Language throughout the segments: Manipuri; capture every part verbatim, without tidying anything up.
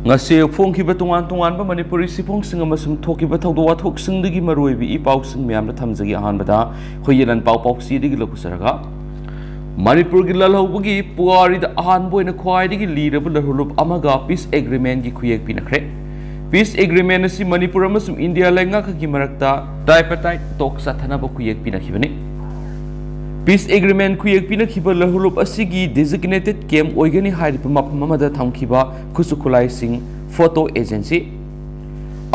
ꯉꯁꯤ ꯐꯣꯡꯈꯤꯕ ꯇꯣꯉꯥꯟ ꯇꯣꯉꯥꯟꯕ ꯃꯅꯤꯄꯨꯔꯤ ꯁꯤꯐꯣꯡꯁꯤꯡ ꯑꯃꯁꯨꯡ ꯊꯣꯛꯈꯤꯕ ꯊꯧꯗꯣꯛ ꯋꯥꯊꯣꯛꯁꯤꯡꯗꯒꯤ ꯃꯔꯨꯑꯣꯏꯕ ꯏ ꯄꯥꯎꯁꯤꯡ ꯃꯌꯥꯝꯗ ꯊꯝꯖꯒꯦ꯫ ꯑꯍꯥꯟꯕꯗ ꯑꯩꯈꯣꯏ ꯌꯦꯂꯟ ꯄꯥꯎ ꯄꯥꯎꯆꯦꯗꯒꯤ ꯂꯧꯖꯔꯒ, ꯃꯅꯤꯄꯨꯔꯒꯤ ꯂꯥꯜꯍꯧꯕꯒꯤ ꯄꯨꯋꯥꯔꯤꯗ ꯑꯍꯥꯟꯕ ꯑꯣꯏꯅ ꯈ꯭ꯋꯥꯏꯗꯒꯤ ꯂꯤꯔꯕ ꯂꯥꯜꯍꯧꯂꯨꯞ ꯑꯃꯒ peace agreement ꯀꯤ ꯈꯨꯌꯦꯛ ꯄꯤꯅꯈ꯭ꯔꯦ꯫ Peace agreement ꯑꯁꯤ ꯃꯅꯤꯄꯨꯔ ꯑꯃꯁꯨꯡ ꯏꯟꯗꯤꯌꯥ ꯂꯩꯉꯥꯛꯀꯒꯤ ꯃꯔꯛꯇ tripartite talk ꯆꯠꯊꯅꯕ ꯈꯨꯌꯦꯛ ꯄꯤꯅꯈꯤꯕꯅꯤ꯫ Peace agreement ꯈꯨꯌꯦꯛ ꯄꯤꯅꯈꯤꯕ ꯂꯥꯜꯍꯧꯂꯨꯞ ꯑꯁꯤꯒꯤ designated camp ꯑꯣꯏꯒꯅꯤ ꯍꯥꯏꯔꯤꯕ ꯃꯐꯝ ꯑꯃꯗ ꯊꯝꯈꯤꯕ ꯈꯨꯠꯁꯨ ꯈꯨꯠꯂꯥꯏꯁꯤꯡ, photo agency꯫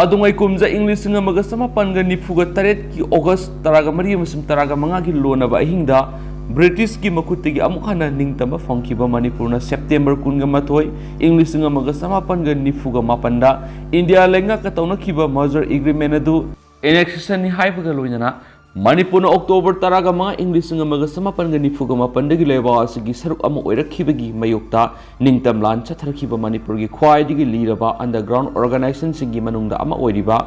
ꯑꯗꯨꯉꯩ ꯀꯨꯝꯖꯥ ꯏꯪ ꯂꯤꯁꯤꯡ ꯑꯃꯒ ꯆꯃꯥꯄꯟꯒ ꯅꯤꯐꯨꯒ ꯇꯔꯦꯠꯀꯤ August ꯇꯔꯥꯒ ꯃꯔꯤ ꯑꯃꯁꯨꯡ ꯇꯔꯥꯒ ꯃꯉꯥꯒꯤ ꯂꯣꯟꯅꯕ ꯑꯍꯤꯡꯗ British ꯀꯤ ꯃꯈꯨꯠꯇꯒꯤ ꯑꯃꯨꯛ ꯍꯟꯅ ꯅꯤꯡꯇꯝꯕ ꯐꯪꯈꯤꯕ ꯃꯅꯤꯄꯨꯔꯅ September ꯀꯨꯟꯒ ꯃꯥꯊꯣꯏ ꯏꯪ ꯂꯤꯁꯤꯡ ꯑꯃꯒ ꯆꯃꯥꯄꯟꯒ ꯅꯤꯐꯨꯒ ꯃꯥꯄꯟꯗ ꯏꯟꯗꯤꯌꯥ ꯂꯩꯉꯥꯛꯀ ꯇꯧꯅꯈꯤꯕ merger agreement ꯑꯗꯨ annexation ꯅꯤ ꯍꯥꯏꯕꯒ ꯂꯣꯏꯅꯅ ꯃꯅꯤꯄꯨꯔꯅ October ꯇꯔꯥꯒ ꯃꯉꯥ ꯏꯪ ꯂꯤꯁꯤꯡ ꯑꯃꯒ ꯆꯃꯥꯄꯟꯒ ꯅꯤꯐꯨꯒ ꯃꯥꯄꯟꯗꯒꯤ ꯂꯩꯕꯥꯛ ꯑꯁꯤꯒꯤ ꯁꯔꯨꯛ ꯑꯃ ꯑꯣꯏꯔꯛꯈꯤꯕꯒꯤ ꯃꯥꯌꯣꯛꯇ ꯅꯤꯡꯇꯝ ꯂꯥꯟ ꯆꯠꯊꯔꯛꯈꯤꯕ ꯃꯅꯤꯄꯨꯔꯒꯤ ꯈ꯭ꯋꯥꯏꯗꯒꯤ ꯂꯤꯔꯕ underground organization ꯁꯤꯡꯒꯤ ꯃꯅꯨꯡꯗ ꯑꯃ ꯑꯣꯏꯔꯤꯕ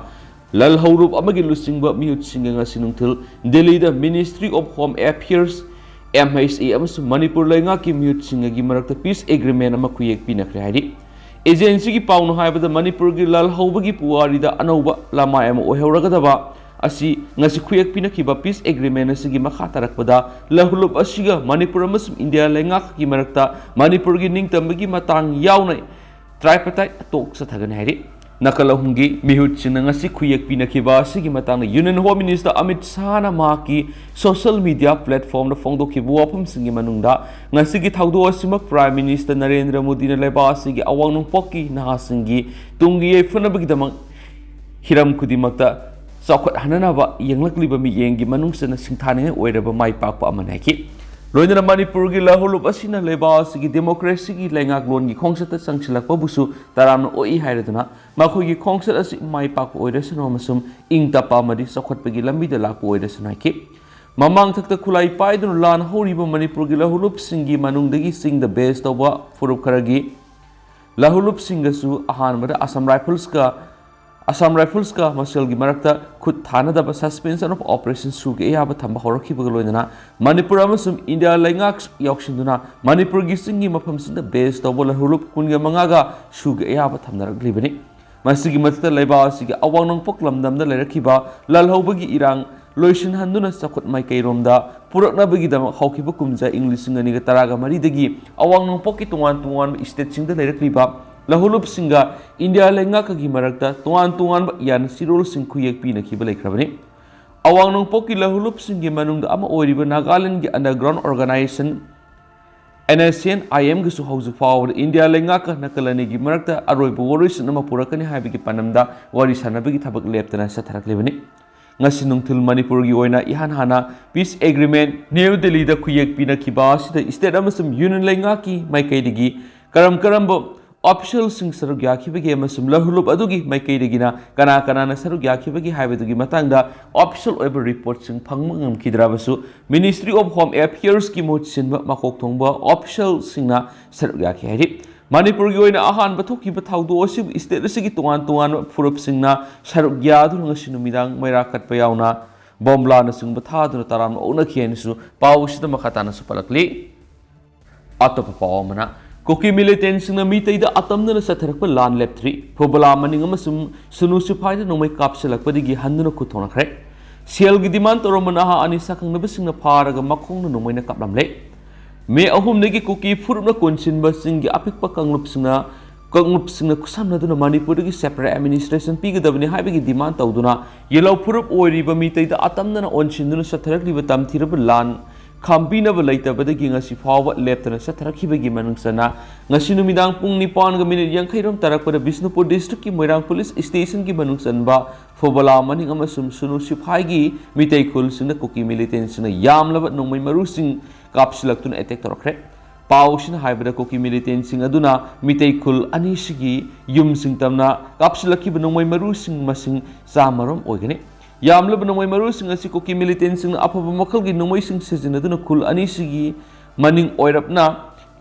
ꯂꯥꯜꯍꯧꯂꯨꯞ ꯑꯃꯒꯤ ꯂꯨꯆꯤꯡꯕ ꯃꯤꯍꯨꯠꯁꯤꯡꯒ ꯉꯁꯤ ꯅꯨꯡꯊꯤꯜ ꯗꯤꯜꯂꯤꯗ Ministry of Home Affairs, M H A, ꯑꯃꯁꯨꯡ ꯃꯅꯤꯄꯨꯔ ꯂꯩꯉꯥꯛꯀꯤ ꯃꯤꯍꯨꯠꯁꯤꯡꯒꯒꯤ ꯃꯔꯛꯇ peace agreement ꯑꯃ ꯈꯨꯌꯦꯛ ꯄꯤꯅꯈ꯭ꯔꯦ ꯍꯥꯏꯔꯤ꯫ Agency ꯒꯤ ꯄꯥꯎꯅ ꯍꯥꯏꯕꯗ, ꯃꯅꯤꯄꯨꯔꯒꯤ ꯂꯥꯜꯍꯧꯕꯒꯤ ꯄꯨꯋꯥꯔꯤꯗ ꯑꯅꯧꯕ ꯂꯃꯥꯏ ꯑꯃ ꯑꯣꯏꯍꯧꯔꯒꯗꯕ ꯑꯁꯤ ꯉꯁꯤ ꯈꯨꯌꯦꯛ ꯄꯤꯅꯈꯤꯕ peace agreement ꯑꯁꯤꯒꯤ ꯃꯈꯥ ꯇꯥꯔꯛꯄꯗ ꯂꯥꯜꯍꯧꯂꯨꯞ ꯑꯁꯤꯒ ꯃꯅꯤꯄꯨꯔ ꯑꯃꯁꯨꯡ ꯏꯟꯗꯤꯌꯥ ꯂꯩꯉꯥꯛꯀꯤ ꯃꯔꯛꯇ ꯃꯅꯤꯄꯨꯔꯒꯤ ꯅꯤꯡꯇꯝꯕꯒꯤ ꯃꯇꯥꯡ ꯌꯥꯎꯅ tripartite talk ꯆꯠꯊꯒꯅꯤ ꯍꯥꯏꯔꯤ꯫ ꯅꯥꯀꯜ ꯑꯍꯨꯝꯒꯤ ꯃꯤꯍꯨꯠꯁꯤꯡꯅ ꯉꯁꯤ ꯈꯨꯌꯦꯛ ꯄꯤꯅꯈꯤꯕ ꯑꯁꯤꯒꯤ ꯃꯇꯥꯡꯗ Union Home Minister ꯑꯃꯤꯠ ꯁꯥꯍꯅ ꯃꯍꯥꯛꯀꯤ social media platform ꯗ ꯐꯣꯡꯗꯣꯛꯈꯤꯕ ꯋꯥꯐꯝꯁꯤꯡꯒꯤ ꯃꯅꯨꯡꯗ, ꯉꯁꯤꯒꯤ ꯊꯧꯗꯣꯛ ꯑꯁꯤꯃꯛ Prime Minister ꯅꯔꯦꯟꯗ꯭ꯔ ꯃꯣꯗꯤꯅ ꯂꯩꯕꯥꯛ ꯑꯁꯤꯒꯤ ꯑꯋꯥꯡ ꯅꯣꯡꯄꯣꯛꯀꯤ ꯅꯍꯥꯁꯤꯡꯒꯤ ꯇꯨꯡꯒꯤ ꯌꯥꯏꯐꯅꯕꯒꯤꯗꯃꯛ ꯍꯤꯔꯝ ꯈꯨꯗꯤꯡꯃꯛꯇ ꯆꯥꯎꯈꯠꯍꯟꯅꯅꯕ ꯌꯦꯡꯂꯛꯂꯤꯕ ꯃꯤꯠꯌꯦꯡꯒꯤ ꯃꯅꯨꯡ ꯆꯟꯅ ꯁꯤꯡꯊꯥꯅꯤꯡꯉꯥꯏ ꯑꯣꯏꯔꯕ ꯃꯥꯏ ꯄꯥꯛꯄ ꯑꯃꯅꯤ ꯍꯥꯏꯈꯤ꯫ ꯂꯣꯏꯅꯅ ꯃꯅꯤꯄꯨꯔꯒꯤ ꯂꯥꯜꯍꯧꯂꯨꯞ ꯑꯁꯤꯅ ꯂꯩꯕꯥꯛ ꯑꯁꯤꯒꯤ democracy ꯒꯤ ꯂꯩꯉꯥꯛꯂꯣꯟꯒꯤ ꯈꯣꯡꯆꯠꯇ ꯆꯪꯁꯤꯜꯂꯛꯄꯕꯨꯁꯨ ꯇꯔꯥꯝꯅ ꯑꯣꯛꯏ ꯍꯥꯏꯔꯗꯨꯅ, ꯃꯈꯣꯏꯒꯤ ꯈꯣꯡꯆꯠ ꯑꯁꯤ ꯃꯥꯏ ꯄꯥꯛꯄ ꯑꯣꯏꯔꯁꯅꯨ ꯑꯃꯁꯨꯡ ꯏꯪ ꯇꯞꯄ ꯑꯃꯗꯤ ꯆꯥꯎꯈꯠꯄꯒꯤ ꯂꯝꯕꯤꯗ ꯂꯥꯛꯄ ꯑꯣꯏꯔꯁꯅꯨ ꯍꯥꯏꯈꯤ꯫ ꯃꯃꯥꯡꯊꯛꯇ ꯈꯨꯠꯂꯥꯏ ꯄꯥꯏꯗꯨꯅ ꯂꯥꯟ ꯍꯧꯔꯤꯕ ꯃꯅꯤꯄꯨꯔꯒꯤ ꯂꯥꯜꯍꯧꯂꯨꯞꯁꯤꯡꯒꯤ ꯃꯅꯨꯡꯗꯒꯤ ꯆꯤꯡꯗ base ꯇꯧꯕ ꯐꯨꯔꯨꯞ ꯈꯔꯒꯤ ꯂꯥꯜꯍꯧꯂꯨꯞꯁꯤꯡꯒꯁꯨ ꯑꯍꯥꯟꯕꯗ Assam Rifles ꯀ ꯑꯁꯥꯝ ꯔꯥꯏꯐꯜꯁꯀ ꯃꯁꯦꯜꯒꯤ ꯃꯔꯛꯇ ꯈꯨꯠ ꯊꯥꯅꯗꯕ suspension of operation ꯁꯨꯒꯤ ꯑꯌꯥꯕ ꯊꯝꯕ ꯍꯧꯔꯛꯈꯤꯕꯒ ꯂꯣꯏꯅꯅ ꯃꯅꯤꯄꯨꯔ ꯑꯃꯁꯨꯡ ꯏꯟꯗꯤꯌꯥ ꯂꯩꯉꯥꯛ ꯌꯥꯎꯁꯤꯟꯗꯨꯅ ꯃꯅꯤꯄꯨꯔꯒꯤ ꯆꯤꯡꯒꯤ ꯃꯐꯝꯁꯤꯡꯗ base ꯇꯧꯕ ꯂꯍꯨꯂꯨꯞ ꯀꯨꯟꯒ ꯃꯉꯥꯒ ꯁꯨꯒꯤ ꯑꯌꯥꯕ ꯊꯝꯅꯔꯛꯂꯤꯕꯅꯤ꯫ ꯃꯁꯤꯒꯤ ꯃꯊꯛꯇ ꯂꯩꯕꯥꯛ ꯑꯁꯤꯒꯤ ꯑꯋꯥꯡ ꯅꯣꯡꯄꯣꯛ ꯂꯝꯗꯝꯗ ꯂꯩꯔꯛꯈꯤꯕ ꯂꯥꯜꯍꯧꯕꯒꯤ ꯏꯔꯥꯡ ꯂꯣꯏꯁꯤꯟꯍꯟꯗꯨꯅ ꯆꯥꯎꯈꯠ ꯃꯥꯏꯀꯩꯔꯣꯝꯗ ꯄꯨꯔꯛꯅꯕꯒꯤꯗꯃꯛ ꯍꯧꯈꯤꯕ ꯀꯨꯝꯖꯥ ꯏꯪ ꯂꯤꯁꯤꯡ ꯑꯅꯤꯒ ꯇꯔꯥꯒ ꯃꯔꯤꯗꯒꯤ ꯑꯋꯥꯡ ꯅꯣꯡꯄꯣꯛꯀꯤ ꯇꯣꯉꯥꯟ ꯇꯣꯉꯥꯟꯕ stateꯁꯤꯡꯗ ꯂꯩꯔꯛꯂꯤꯕ ꯂꯍꯨꯂꯨꯞꯁꯤꯡꯒ ꯏꯟꯗꯤꯌꯥ ꯂꯩꯉꯥꯛꯀꯒꯤ ꯃꯔꯛꯇ ꯇꯣꯉꯥꯟ ꯇꯣꯉꯥꯟꯕ ꯌꯥꯅ ꯁꯤꯔꯣꯜꯁꯤꯡ ꯈꯨꯌꯦꯛ ꯄꯤꯅꯈꯤꯕ ꯂꯩꯈ꯭ꯔꯕꯅꯤ꯫ ꯑꯋꯥꯡ ꯅꯣꯡꯄꯣꯛꯀꯤ ꯂꯍꯨꯂꯨꯞꯁꯤꯡꯒꯤ ꯃꯅꯨꯡꯗ ꯑꯃ ꯑꯣꯏꯔꯤꯕ ꯅꯥꯒꯥꯂꯦꯟꯒꯤ underground organization NSCN-IM ꯒꯤꯁꯨ ꯍꯧꯖꯤꯛ ꯐꯥꯎꯕꯗ ꯏꯟꯗꯤꯌꯥ ꯂꯩꯉꯥꯛꯀ ꯅꯥꯒꯥꯂꯦꯟꯒꯤ ꯃꯔꯛꯇ ꯑꯔꯣꯏꯕ ꯋꯥꯔꯣꯏꯁꯤꯟ ꯑꯃ ꯄꯨꯔꯛꯀꯅꯤ ꯍꯥꯏꯕꯒꯤ ꯄꯥꯟꯗꯝꯗ ꯋꯥꯔꯤ ꯁꯥꯟꯅꯕꯒꯤ ꯊꯕꯛ ꯂꯦꯞꯇꯅ ꯆꯠꯊꯔꯛꯂꯤꯕꯅꯤ꯫ ꯉꯁꯤ ꯅꯨꯡꯊꯤꯜ ꯃꯅꯤꯄꯨꯔꯒꯤ ꯑꯣꯏꯅ ꯏꯍꯥꯟ ꯍꯥꯟꯅ peace agreement ꯅ꯭ꯌꯨ ꯗꯦꯜꯂꯤꯗ ꯈꯨꯌꯦꯛ ꯄꯤꯅꯈꯤꯕ ꯑꯁꯤꯗ state ꯑꯃꯁꯨꯡ union ꯂꯩꯉꯥꯛꯀꯤ ꯃꯥꯏꯀꯩꯗꯒꯤ ꯀꯔꯝ ꯀꯔꯝꯕ officialꯁꯤꯡ ꯁꯔꯨꯛ ꯌꯥꯈꯤꯕꯒꯦ ꯑꯃꯁꯨꯡ ꯂꯍꯨꯂꯨꯞ ꯑꯗꯨꯒꯤ ꯃꯥꯏꯀꯩꯗꯒꯤꯅ ꯀꯅꯥ ꯀꯅꯥꯅ ꯁꯔꯨꯛ ꯌꯥꯈꯤꯕꯒꯦ ꯍꯥꯏꯕꯗꯨꯒꯤ ꯃꯇꯥꯡꯗ official ꯑꯣꯏꯕ reportꯁꯤꯡ ꯐꯪꯕ ꯉꯝꯈꯤꯗ꯭ꯔꯕꯁꯨ, Ministry of Home Affairsꯀꯤ ꯃꯍꯨꯠ ꯁꯤꯟꯕ ꯃꯀꯣꯛ ꯊꯣꯡꯕ officialꯁꯤꯡꯅ ꯁꯔꯨꯛ ꯌꯥꯈꯤ ꯍꯥꯏꯔꯤ꯫ ꯃꯅꯤꯄꯨꯔꯒꯤ ꯑꯣꯏꯅ ꯑꯍꯥꯟꯕ ꯊꯣꯛꯈꯤꯕ ꯊꯧꯗꯣꯛ ꯑꯁꯤꯕꯨ state ꯑꯁꯤꯒꯤ ꯇꯣꯉꯥꯟ ꯇꯣꯉꯥꯟꯕ ꯐꯨꯔꯨꯞꯁꯤꯡꯅ ꯁꯔꯨꯛ ꯌꯥꯗꯨꯅ ꯉꯁꯤ ꯅꯨꯃꯤꯗꯥꯡ ꯃꯩꯔꯥ ꯀꯠꯄ ꯌꯥꯎꯅ ꯕꯣꯝꯕ꯭ꯂꯥꯅꯆꯤꯡꯕ ꯊꯥꯗꯨꯅ ꯇꯔꯥꯝꯅ ꯑꯣꯛꯅꯈꯤ ꯍꯥꯏꯅꯁꯨ ꯄꯥꯎ ꯑꯁꯤꯗ ꯃꯈꯥ ꯇꯥꯅꯁꯨ ꯄꯜꯂꯛꯂꯤ꯫ ꯑꯇꯣꯞꯄ ꯄꯥꯎ ꯑꯃꯅ, ꯀꯨꯀꯤ militantꯁꯤꯡꯅ ꯃꯤꯇꯩꯗ ꯑꯇꯝꯅꯅ ꯆꯠꯊꯔꯛꯄ ꯂꯥꯟ ꯂꯦꯞꯇ꯭ꯔꯤ꯫ ꯐꯨꯕꯂꯥ ꯃꯅꯤꯡ ꯑꯃꯁꯨꯡ ꯁꯨꯅꯨ ꯁꯤꯐꯥꯏꯗ ꯅꯣꯡꯃꯩ ꯀꯥꯞꯁꯤꯜꯂꯛꯄꯗꯒꯤ ꯍꯟꯗꯨꯅ ꯈꯨꯠ ꯊꯣꯡꯅꯈ꯭ꯔꯦ꯫ ꯁꯦꯜꯒꯤ demand ꯇꯧꯔꯝꯕ ꯅꯍꯥ ꯑꯅꯤ ꯁꯛꯈꯪꯅꯕꯁꯤꯡꯅ ꯐꯥꯔꯒ ꯃꯈꯣꯡꯅ ꯅꯣꯡꯃꯩꯅ ꯀꯥꯞꯂꯝꯂꯦ꯫ ꯃꯦ ꯑꯍꯨꯝꯗꯒꯤ ꯀꯨꯀꯤ ꯐꯨꯔꯨꯞꯅ ꯀꯣꯟꯁꯤꯟꯕ ꯆꯤꯡꯒꯤ ꯑꯄꯤꯛꯄ ꯀꯥꯡꯂꯨꯞꯁꯤꯡꯅ, ꯀꯥꯡꯂꯨꯞꯁꯤꯡꯅ ꯈꯨꯠꯁꯝꯅꯗꯨꯅ ꯃꯅꯤꯄꯨꯔꯗꯒꯤ separate administration ꯄꯤꯒꯗꯕꯅꯤ ꯍꯥꯏꯕꯒꯤ demand ꯇꯧꯗꯨꯅ ꯌꯦꯜꯍꯧ ꯐꯨꯔꯨꯞ ꯑꯣꯏꯔꯤꯕ ꯃꯤꯇꯩꯗ ꯑꯇꯝꯅꯅ ꯑꯣꯟꯁꯤꯟꯗꯨꯅ ꯆꯠꯊꯔꯛꯂꯤꯕ ꯇꯝꯊꯤꯔꯕ ꯂꯥꯟ ꯈꯥꯝꯕꯤꯅꯕ ꯂꯩꯇꯕꯗꯒꯤ ꯉꯁꯤ ꯐꯥꯎꯕ ꯂꯦꯞꯇꯅ ꯆꯠꯊꯔꯛꯈꯤꯕꯒꯤ ꯃꯅꯨꯡ ꯆꯟꯅ ꯉꯁꯤ ꯅꯨꯃꯤꯗꯥꯡ ꯄꯨꯡ ꯅꯤꯄꯥꯟꯒ minute ꯌꯥꯡꯈꯩꯔꯣꯝ ꯇꯥꯔꯛꯄꯗ ꯕꯤꯁꯅꯨꯄꯨꯔ districtꯀꯤ ꯃꯣꯏꯔꯥꯡ police stationꯒꯤ ꯃꯅꯨꯡ ꯆꯟꯕ ꯐꯨꯕꯂꯥ ꯃꯅꯤꯡ ꯑꯃꯁꯨꯡ ꯁꯨꯅꯨ ꯁꯤꯐꯥꯏꯒꯤ ꯃꯤꯇꯩ ꯈꯨꯜꯁꯤꯡꯗ ꯀꯨꯀꯤ militantꯁꯤꯡꯅ ꯌꯥꯝꯂꯕ ꯅꯣꯡꯃꯩ ꯃꯔꯨꯁꯤꯡ ꯀꯥꯞꯁꯤꯜꯂꯛꯇꯨꯅ attack ꯇꯧꯔꯛꯈ꯭ꯔꯦ꯫ ꯄꯥꯎꯁꯤꯅ ꯍꯥꯏꯕꯗ ꯀꯨꯀꯤ militantꯁꯤꯡ ꯑꯗꯨꯅ ꯃꯤꯇꯩ ꯈꯨꯜ ꯑꯅꯤꯁꯤꯒꯤ ꯌꯨꯝꯁꯤꯡ ꯇꯝꯅ ꯀꯥꯞꯁꯤꯜꯂꯛꯈꯤꯕ ꯅꯣꯡꯃꯩ ꯃꯔꯨꯁꯤꯡ ꯃꯁꯤꯡ ꯆꯥꯝꯃꯔꯣꯝ ꯑꯣꯏꯒꯅꯤ꯫ ꯌꯥꯝꯂꯕ ꯅꯣꯡꯃꯩ ꯃꯔꯨꯁꯤꯡ ꯑꯁꯤ ꯀꯨꯀꯤ militantꯁꯤꯡꯅ ꯑꯐꯕ ꯃꯈꯜꯒꯤ ꯅꯣꯡꯃꯩꯁꯤꯡ ꯁꯤꯖꯤꯟꯅꯗꯨꯅ ꯈꯨꯜ ꯑꯅꯤꯁꯤꯒꯤ ꯃꯅꯤꯡ ꯑꯣꯏꯔꯞꯅ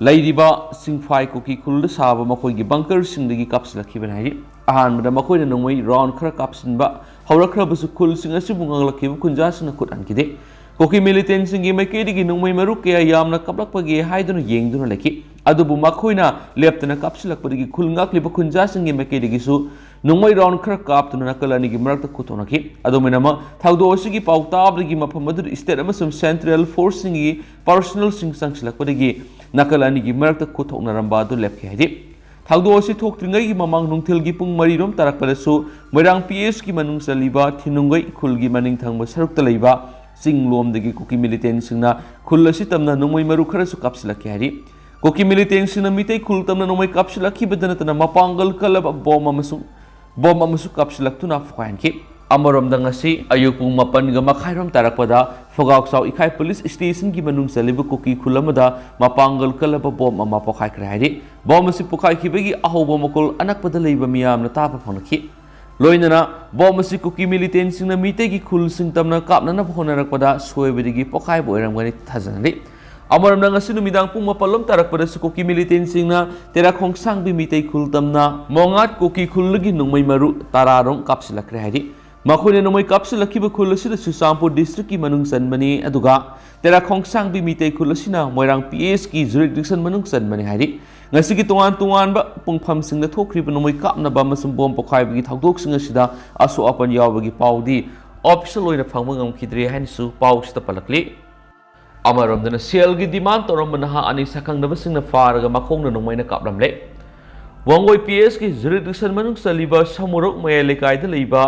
ꯂꯩꯔꯤꯕ ꯁꯤꯡꯐꯥꯏ ꯀꯨꯀꯤ ꯈꯨꯜꯗ ꯁꯥꯕ ꯃꯈꯣꯏꯒꯤ bunkerꯁꯤꯡꯗꯒꯤ ꯀꯥꯞꯁꯤꯜꯂꯛꯈꯤꯕꯅꯤ ꯍꯥꯏꯔꯤ꯫ ꯑꯍꯥꯟꯕꯗ ꯃꯈꯣꯏꯅ ꯅꯣꯡꯃꯩ ꯔꯥꯎꯟ ꯈꯔ ꯀꯥꯞꯁꯤꯟꯕ ꯍꯧꯔꯛꯈ꯭ꯔꯕꯁꯨ ꯈꯨꯜꯁꯤꯡ ꯑꯁꯤꯕꯨ ꯉꯥꯡꯂꯛꯈꯤꯕ ꯈꯨꯟꯖꯥꯁꯤꯡꯅ ꯈꯨꯠ ꯍꯟꯈꯤꯗꯦ꯫ ꯀꯨꯀꯤ ꯃꯤꯂꯤꯇꯦꯟꯁꯤꯡꯒꯤ ꯃꯥꯏꯀꯩꯗꯒꯤ ꯅꯣꯡꯃꯩ ꯃꯔꯨ ꯀꯌꯥ ꯌꯥꯝꯅ ꯀꯥꯞꯂꯛꯄꯒꯦ ꯍꯥꯏꯗꯨꯅ ꯌꯦꯡꯗꯨꯅ ꯂꯩꯈꯤ꯫ ꯑꯗꯨꯕꯨ ꯃꯈꯣꯏꯅ ꯂꯦꯞꯇꯅ ꯀꯥꯞꯁꯤꯜꯂꯛꯄꯗꯒꯤ ꯈꯨꯜ ꯉꯥꯛꯂꯤꯕ ꯈꯨꯟꯖꯥꯁꯤꯡꯒꯤ ꯃꯥꯏꯀꯩꯗꯒꯤꯁꯨ ꯅꯣꯡꯃꯩ ꯔꯥꯎꯟ ꯈꯔ ꯀꯥꯞꯇꯨꯅ ꯅꯥꯀꯜ ꯑꯅꯤꯒꯤ ꯃꯔꯛꯇ ꯈꯨꯠꯊꯣꯛꯅꯈꯤ꯫ ꯑꯗꯨꯃꯥꯏꯅꯃꯛ ꯊꯧꯗꯣꯛ ꯑꯁꯤꯒꯤ ꯄꯥꯎ ꯇꯥꯕꯗꯒꯤ ꯃꯐꯝ ꯑꯗꯨꯗ ꯁ꯭ꯇꯦꯠ ꯑꯃꯁꯨꯡ ꯁꯦꯟꯇ꯭ꯔꯦꯜ ꯐꯣꯔꯁꯁꯤꯡꯒꯤ ꯄꯔꯁꯣꯅꯦꯜꯁꯤꯡ ꯆꯪꯁꯤꯜꯂꯛꯄꯗꯒꯤ ꯅꯥꯀꯜ ꯑꯅꯤꯒꯤ ꯃꯔꯛꯇ ꯈꯨꯠꯊꯣꯛꯅꯔꯝꯕ ꯑꯗꯨ ꯂꯦꯞꯈꯤ ꯍꯥꯏꯔꯤ꯫ ꯊꯧꯗꯣꯛ ꯑꯁꯤ ꯊꯣꯛꯇ꯭ꯔꯤꯉꯩꯒꯤ ꯃꯃꯥꯡ ꯅꯨꯡꯊꯤꯜꯒꯤ ꯄꯨꯡ ꯃꯔꯤꯔꯣꯝ ꯇꯥꯔꯛꯄꯗꯁꯨ ꯃꯣꯏꯔꯥꯡ ꯄꯤ ꯑꯦꯁꯀꯤ ꯃꯅꯨꯡ ꯆꯜꯂꯤꯕ ꯊꯤꯅꯨꯡꯒꯩ ꯈꯨꯜꯒꯤ ꯃꯅꯤꯡ ꯊꯪꯕ ꯁꯔꯨꯛꯇ ꯂꯩꯕ ꯆꯤꯡ ꯂꯣꯝꯗꯒꯤ ꯀꯨꯀꯤ ꯃꯤꯂꯤꯇꯦꯟꯁꯤꯡꯅ ꯈꯨꯜ ꯑꯁꯤ ꯇꯝꯅ ꯅꯣꯡꯃꯩ ꯃꯔꯨ ꯈꯔꯁꯨ ꯀꯥꯞꯁꯤꯜꯂꯛꯈꯤ ꯍꯥꯏꯔꯤ꯫ ꯀꯨꯀꯤ ꯃꯤꯂꯤꯇꯦꯟꯁꯤꯡꯅ ꯃꯤꯇꯩ ꯈꯨꯜ ꯇꯝꯅ ꯅꯣꯡꯃꯩ ꯀꯥꯞꯁꯤꯜꯂꯛꯈꯤꯕꯗ ꯅꯠꯇꯅ ꯃꯄꯥꯡꯒꯜ ꯀꯜꯂꯕ ꯕꯣꯝ ꯑꯃꯁꯨ ꯕꯣꯝ ꯑꯃꯁꯨ ꯀꯥꯞꯁꯤꯜꯂꯛꯇꯨꯅ ꯐꯥꯏꯍꯟꯈꯤ꯫ ꯑꯃꯔꯣꯝꯗ ꯉꯁꯤ ꯑꯌꯨꯛ ꯄꯨꯡ ꯃꯥꯄꯟꯒ ꯃꯈꯥꯏꯔꯣꯝ ꯇꯥꯔꯛꯄꯗ ꯐꯣꯒꯥꯎꯆꯥꯎ ꯏꯈꯥꯏ ꯄꯨꯂꯤꯁ ꯁ꯭ꯇꯦꯁꯟꯒꯤ ꯃꯅꯨꯡ ꯆꯜꯂꯤꯕ ꯀꯨꯀꯤ ꯈꯨꯜ ꯑꯃꯗ ꯃꯄꯥꯡꯒꯜ ꯀꯜꯂꯕ ꯕꯣꯝ ꯑꯃ ꯄꯣꯈꯥꯏꯈ꯭ꯔꯦ ꯍꯥꯏꯔꯤ꯫ ꯕꯣꯝ ꯑꯁꯤ ꯄꯣꯈꯥꯏꯈꯤꯕꯒꯤ ꯑꯍꯧꯕ ꯃꯈꯣꯜ ꯑꯅꯛꯄꯗ ꯂꯩꯕ ꯃꯤꯌꯥꯝꯅ ꯇꯥꯕ ꯐꯪꯂꯛꯈꯤ꯫ ꯂꯣꯏꯅꯅ ꯕꯣꯝ ꯑꯁꯤ ꯀꯨꯀꯤ ꯃꯤꯂꯤꯇꯦꯟꯁꯤꯡꯅ ꯃꯤꯇꯩꯒꯤ ꯈꯨꯜꯁꯤꯡ ꯇꯝꯅ ꯀꯥꯞꯅꯅꯕ ꯍꯣꯠꯅꯔꯛꯄꯗ ꯁꯣꯏꯕꯗꯒꯤ ꯄꯣꯈꯥꯏꯕ ꯑꯣꯏꯔꯝꯒꯅꯤ ꯊꯥꯖꯅꯔꯤ꯫ ꯑꯃꯔꯣꯝꯗ ꯉꯁꯤ ꯅꯨꯃꯤꯗꯥꯡ ꯄꯨꯡ ꯃꯥꯄꯜ ꯂꯣꯝ ꯇꯥꯔꯛꯄꯗꯁꯨ ꯀꯨꯀꯤ ꯃꯤꯂꯤꯇꯦꯟꯁꯤꯡꯅ ꯇꯦꯔꯥꯈꯣꯡꯁꯥꯡꯕꯤ ꯃꯤꯇꯩ ꯈꯨꯜ ꯇꯝꯅ ꯃꯣꯉꯥꯠ ꯀꯨꯀꯤ ꯈꯨꯜꯒꯤ ꯅꯣꯡꯃꯩ ꯃꯔꯨ ꯇꯔꯥꯔꯣꯝ ꯀꯥꯞꯁꯤꯜꯂꯛꯈ꯭ꯔꯦ ꯍꯥꯏꯔꯤ꯫ ꯃꯈꯣꯏꯅ ꯅꯣꯡꯃꯩ ꯀꯥꯞꯁꯤꯜꯂꯛꯈꯤꯕ ꯈꯨꯜ ꯑꯁꯤꯗ ꯆꯨꯔꯆꯥꯟꯄꯨꯔ ꯗꯤꯁꯇ꯭ꯔꯤꯛꯀꯤ ꯃꯅꯨꯡ ꯆꯟꯕꯅꯤ, ꯑꯗꯨꯒ ꯇꯦꯔꯥꯈꯣꯡꯁꯥꯡꯕꯤ ꯃꯤꯇꯩ ꯈꯨꯜ ꯑꯁꯤꯅ ꯃꯣꯏꯔꯥꯡ ꯄꯤ ꯑꯦꯁꯀꯤ ꯖꯨꯔꯤꯗꯤꯛꯁꯟ ꯃꯅꯨꯡ ꯆꯟꯕꯅꯤ ꯍꯥꯏꯔꯤ꯫ ꯉꯁꯤꯒꯤ ꯇꯣꯉꯥꯟ ꯇꯣꯉꯥꯟꯕ ꯄꯨꯡꯐꯝꯁꯤꯡꯗ ꯊꯣꯛꯈ꯭ꯔꯤꯕ ꯅꯣꯡꯃꯩ ꯀꯥꯞꯅꯕ ꯑꯃꯁꯨꯡ ꯕꯣꯝ ꯄꯣꯈꯥꯏꯕꯒꯤ ꯊꯧꯗꯣꯛꯁꯤꯡ ꯑꯁꯤꯗ ꯑꯁꯣꯛ ꯑꯄꯟ ꯌꯥꯎꯕꯒꯤ ꯄꯥꯎꯗꯤ ꯑꯣꯐꯤꯁꯤꯌꯦꯜ ꯑꯣꯏꯅ ꯐꯪꯕ ꯉꯝꯈꯤꯗ꯭ꯔꯦ ꯍꯥꯏꯅꯁꯨ ꯄꯥꯎꯁꯤꯗ ꯄꯜꯂꯛꯂꯤ꯫ ꯑꯃꯔꯣꯝꯗꯅ ꯁꯦꯜꯒꯤ ꯗꯤꯃꯥꯟ ꯇꯧꯔꯝꯕ ꯅꯍꯥ ꯑꯅꯤ ꯁꯛꯈꯪꯅꯕꯁꯤꯡꯅ ꯐꯥꯔꯒ ꯃꯈꯣꯡꯅ ꯅꯣꯡꯃꯩꯅ ꯀꯥꯞꯂꯝꯂꯦ꯫ ꯋꯥꯡꯒꯣꯏ ꯄꯤ ꯑꯦꯁꯀꯤ ꯖꯨꯔꯤꯗꯤꯛꯁꯟ ꯃꯅꯨꯡ ꯆꯜꯂꯤꯕ ꯁꯃꯨꯔꯣꯛ ꯃꯌꯥꯏ ꯂꯩꯀꯥꯏꯗ ꯂꯩꯕ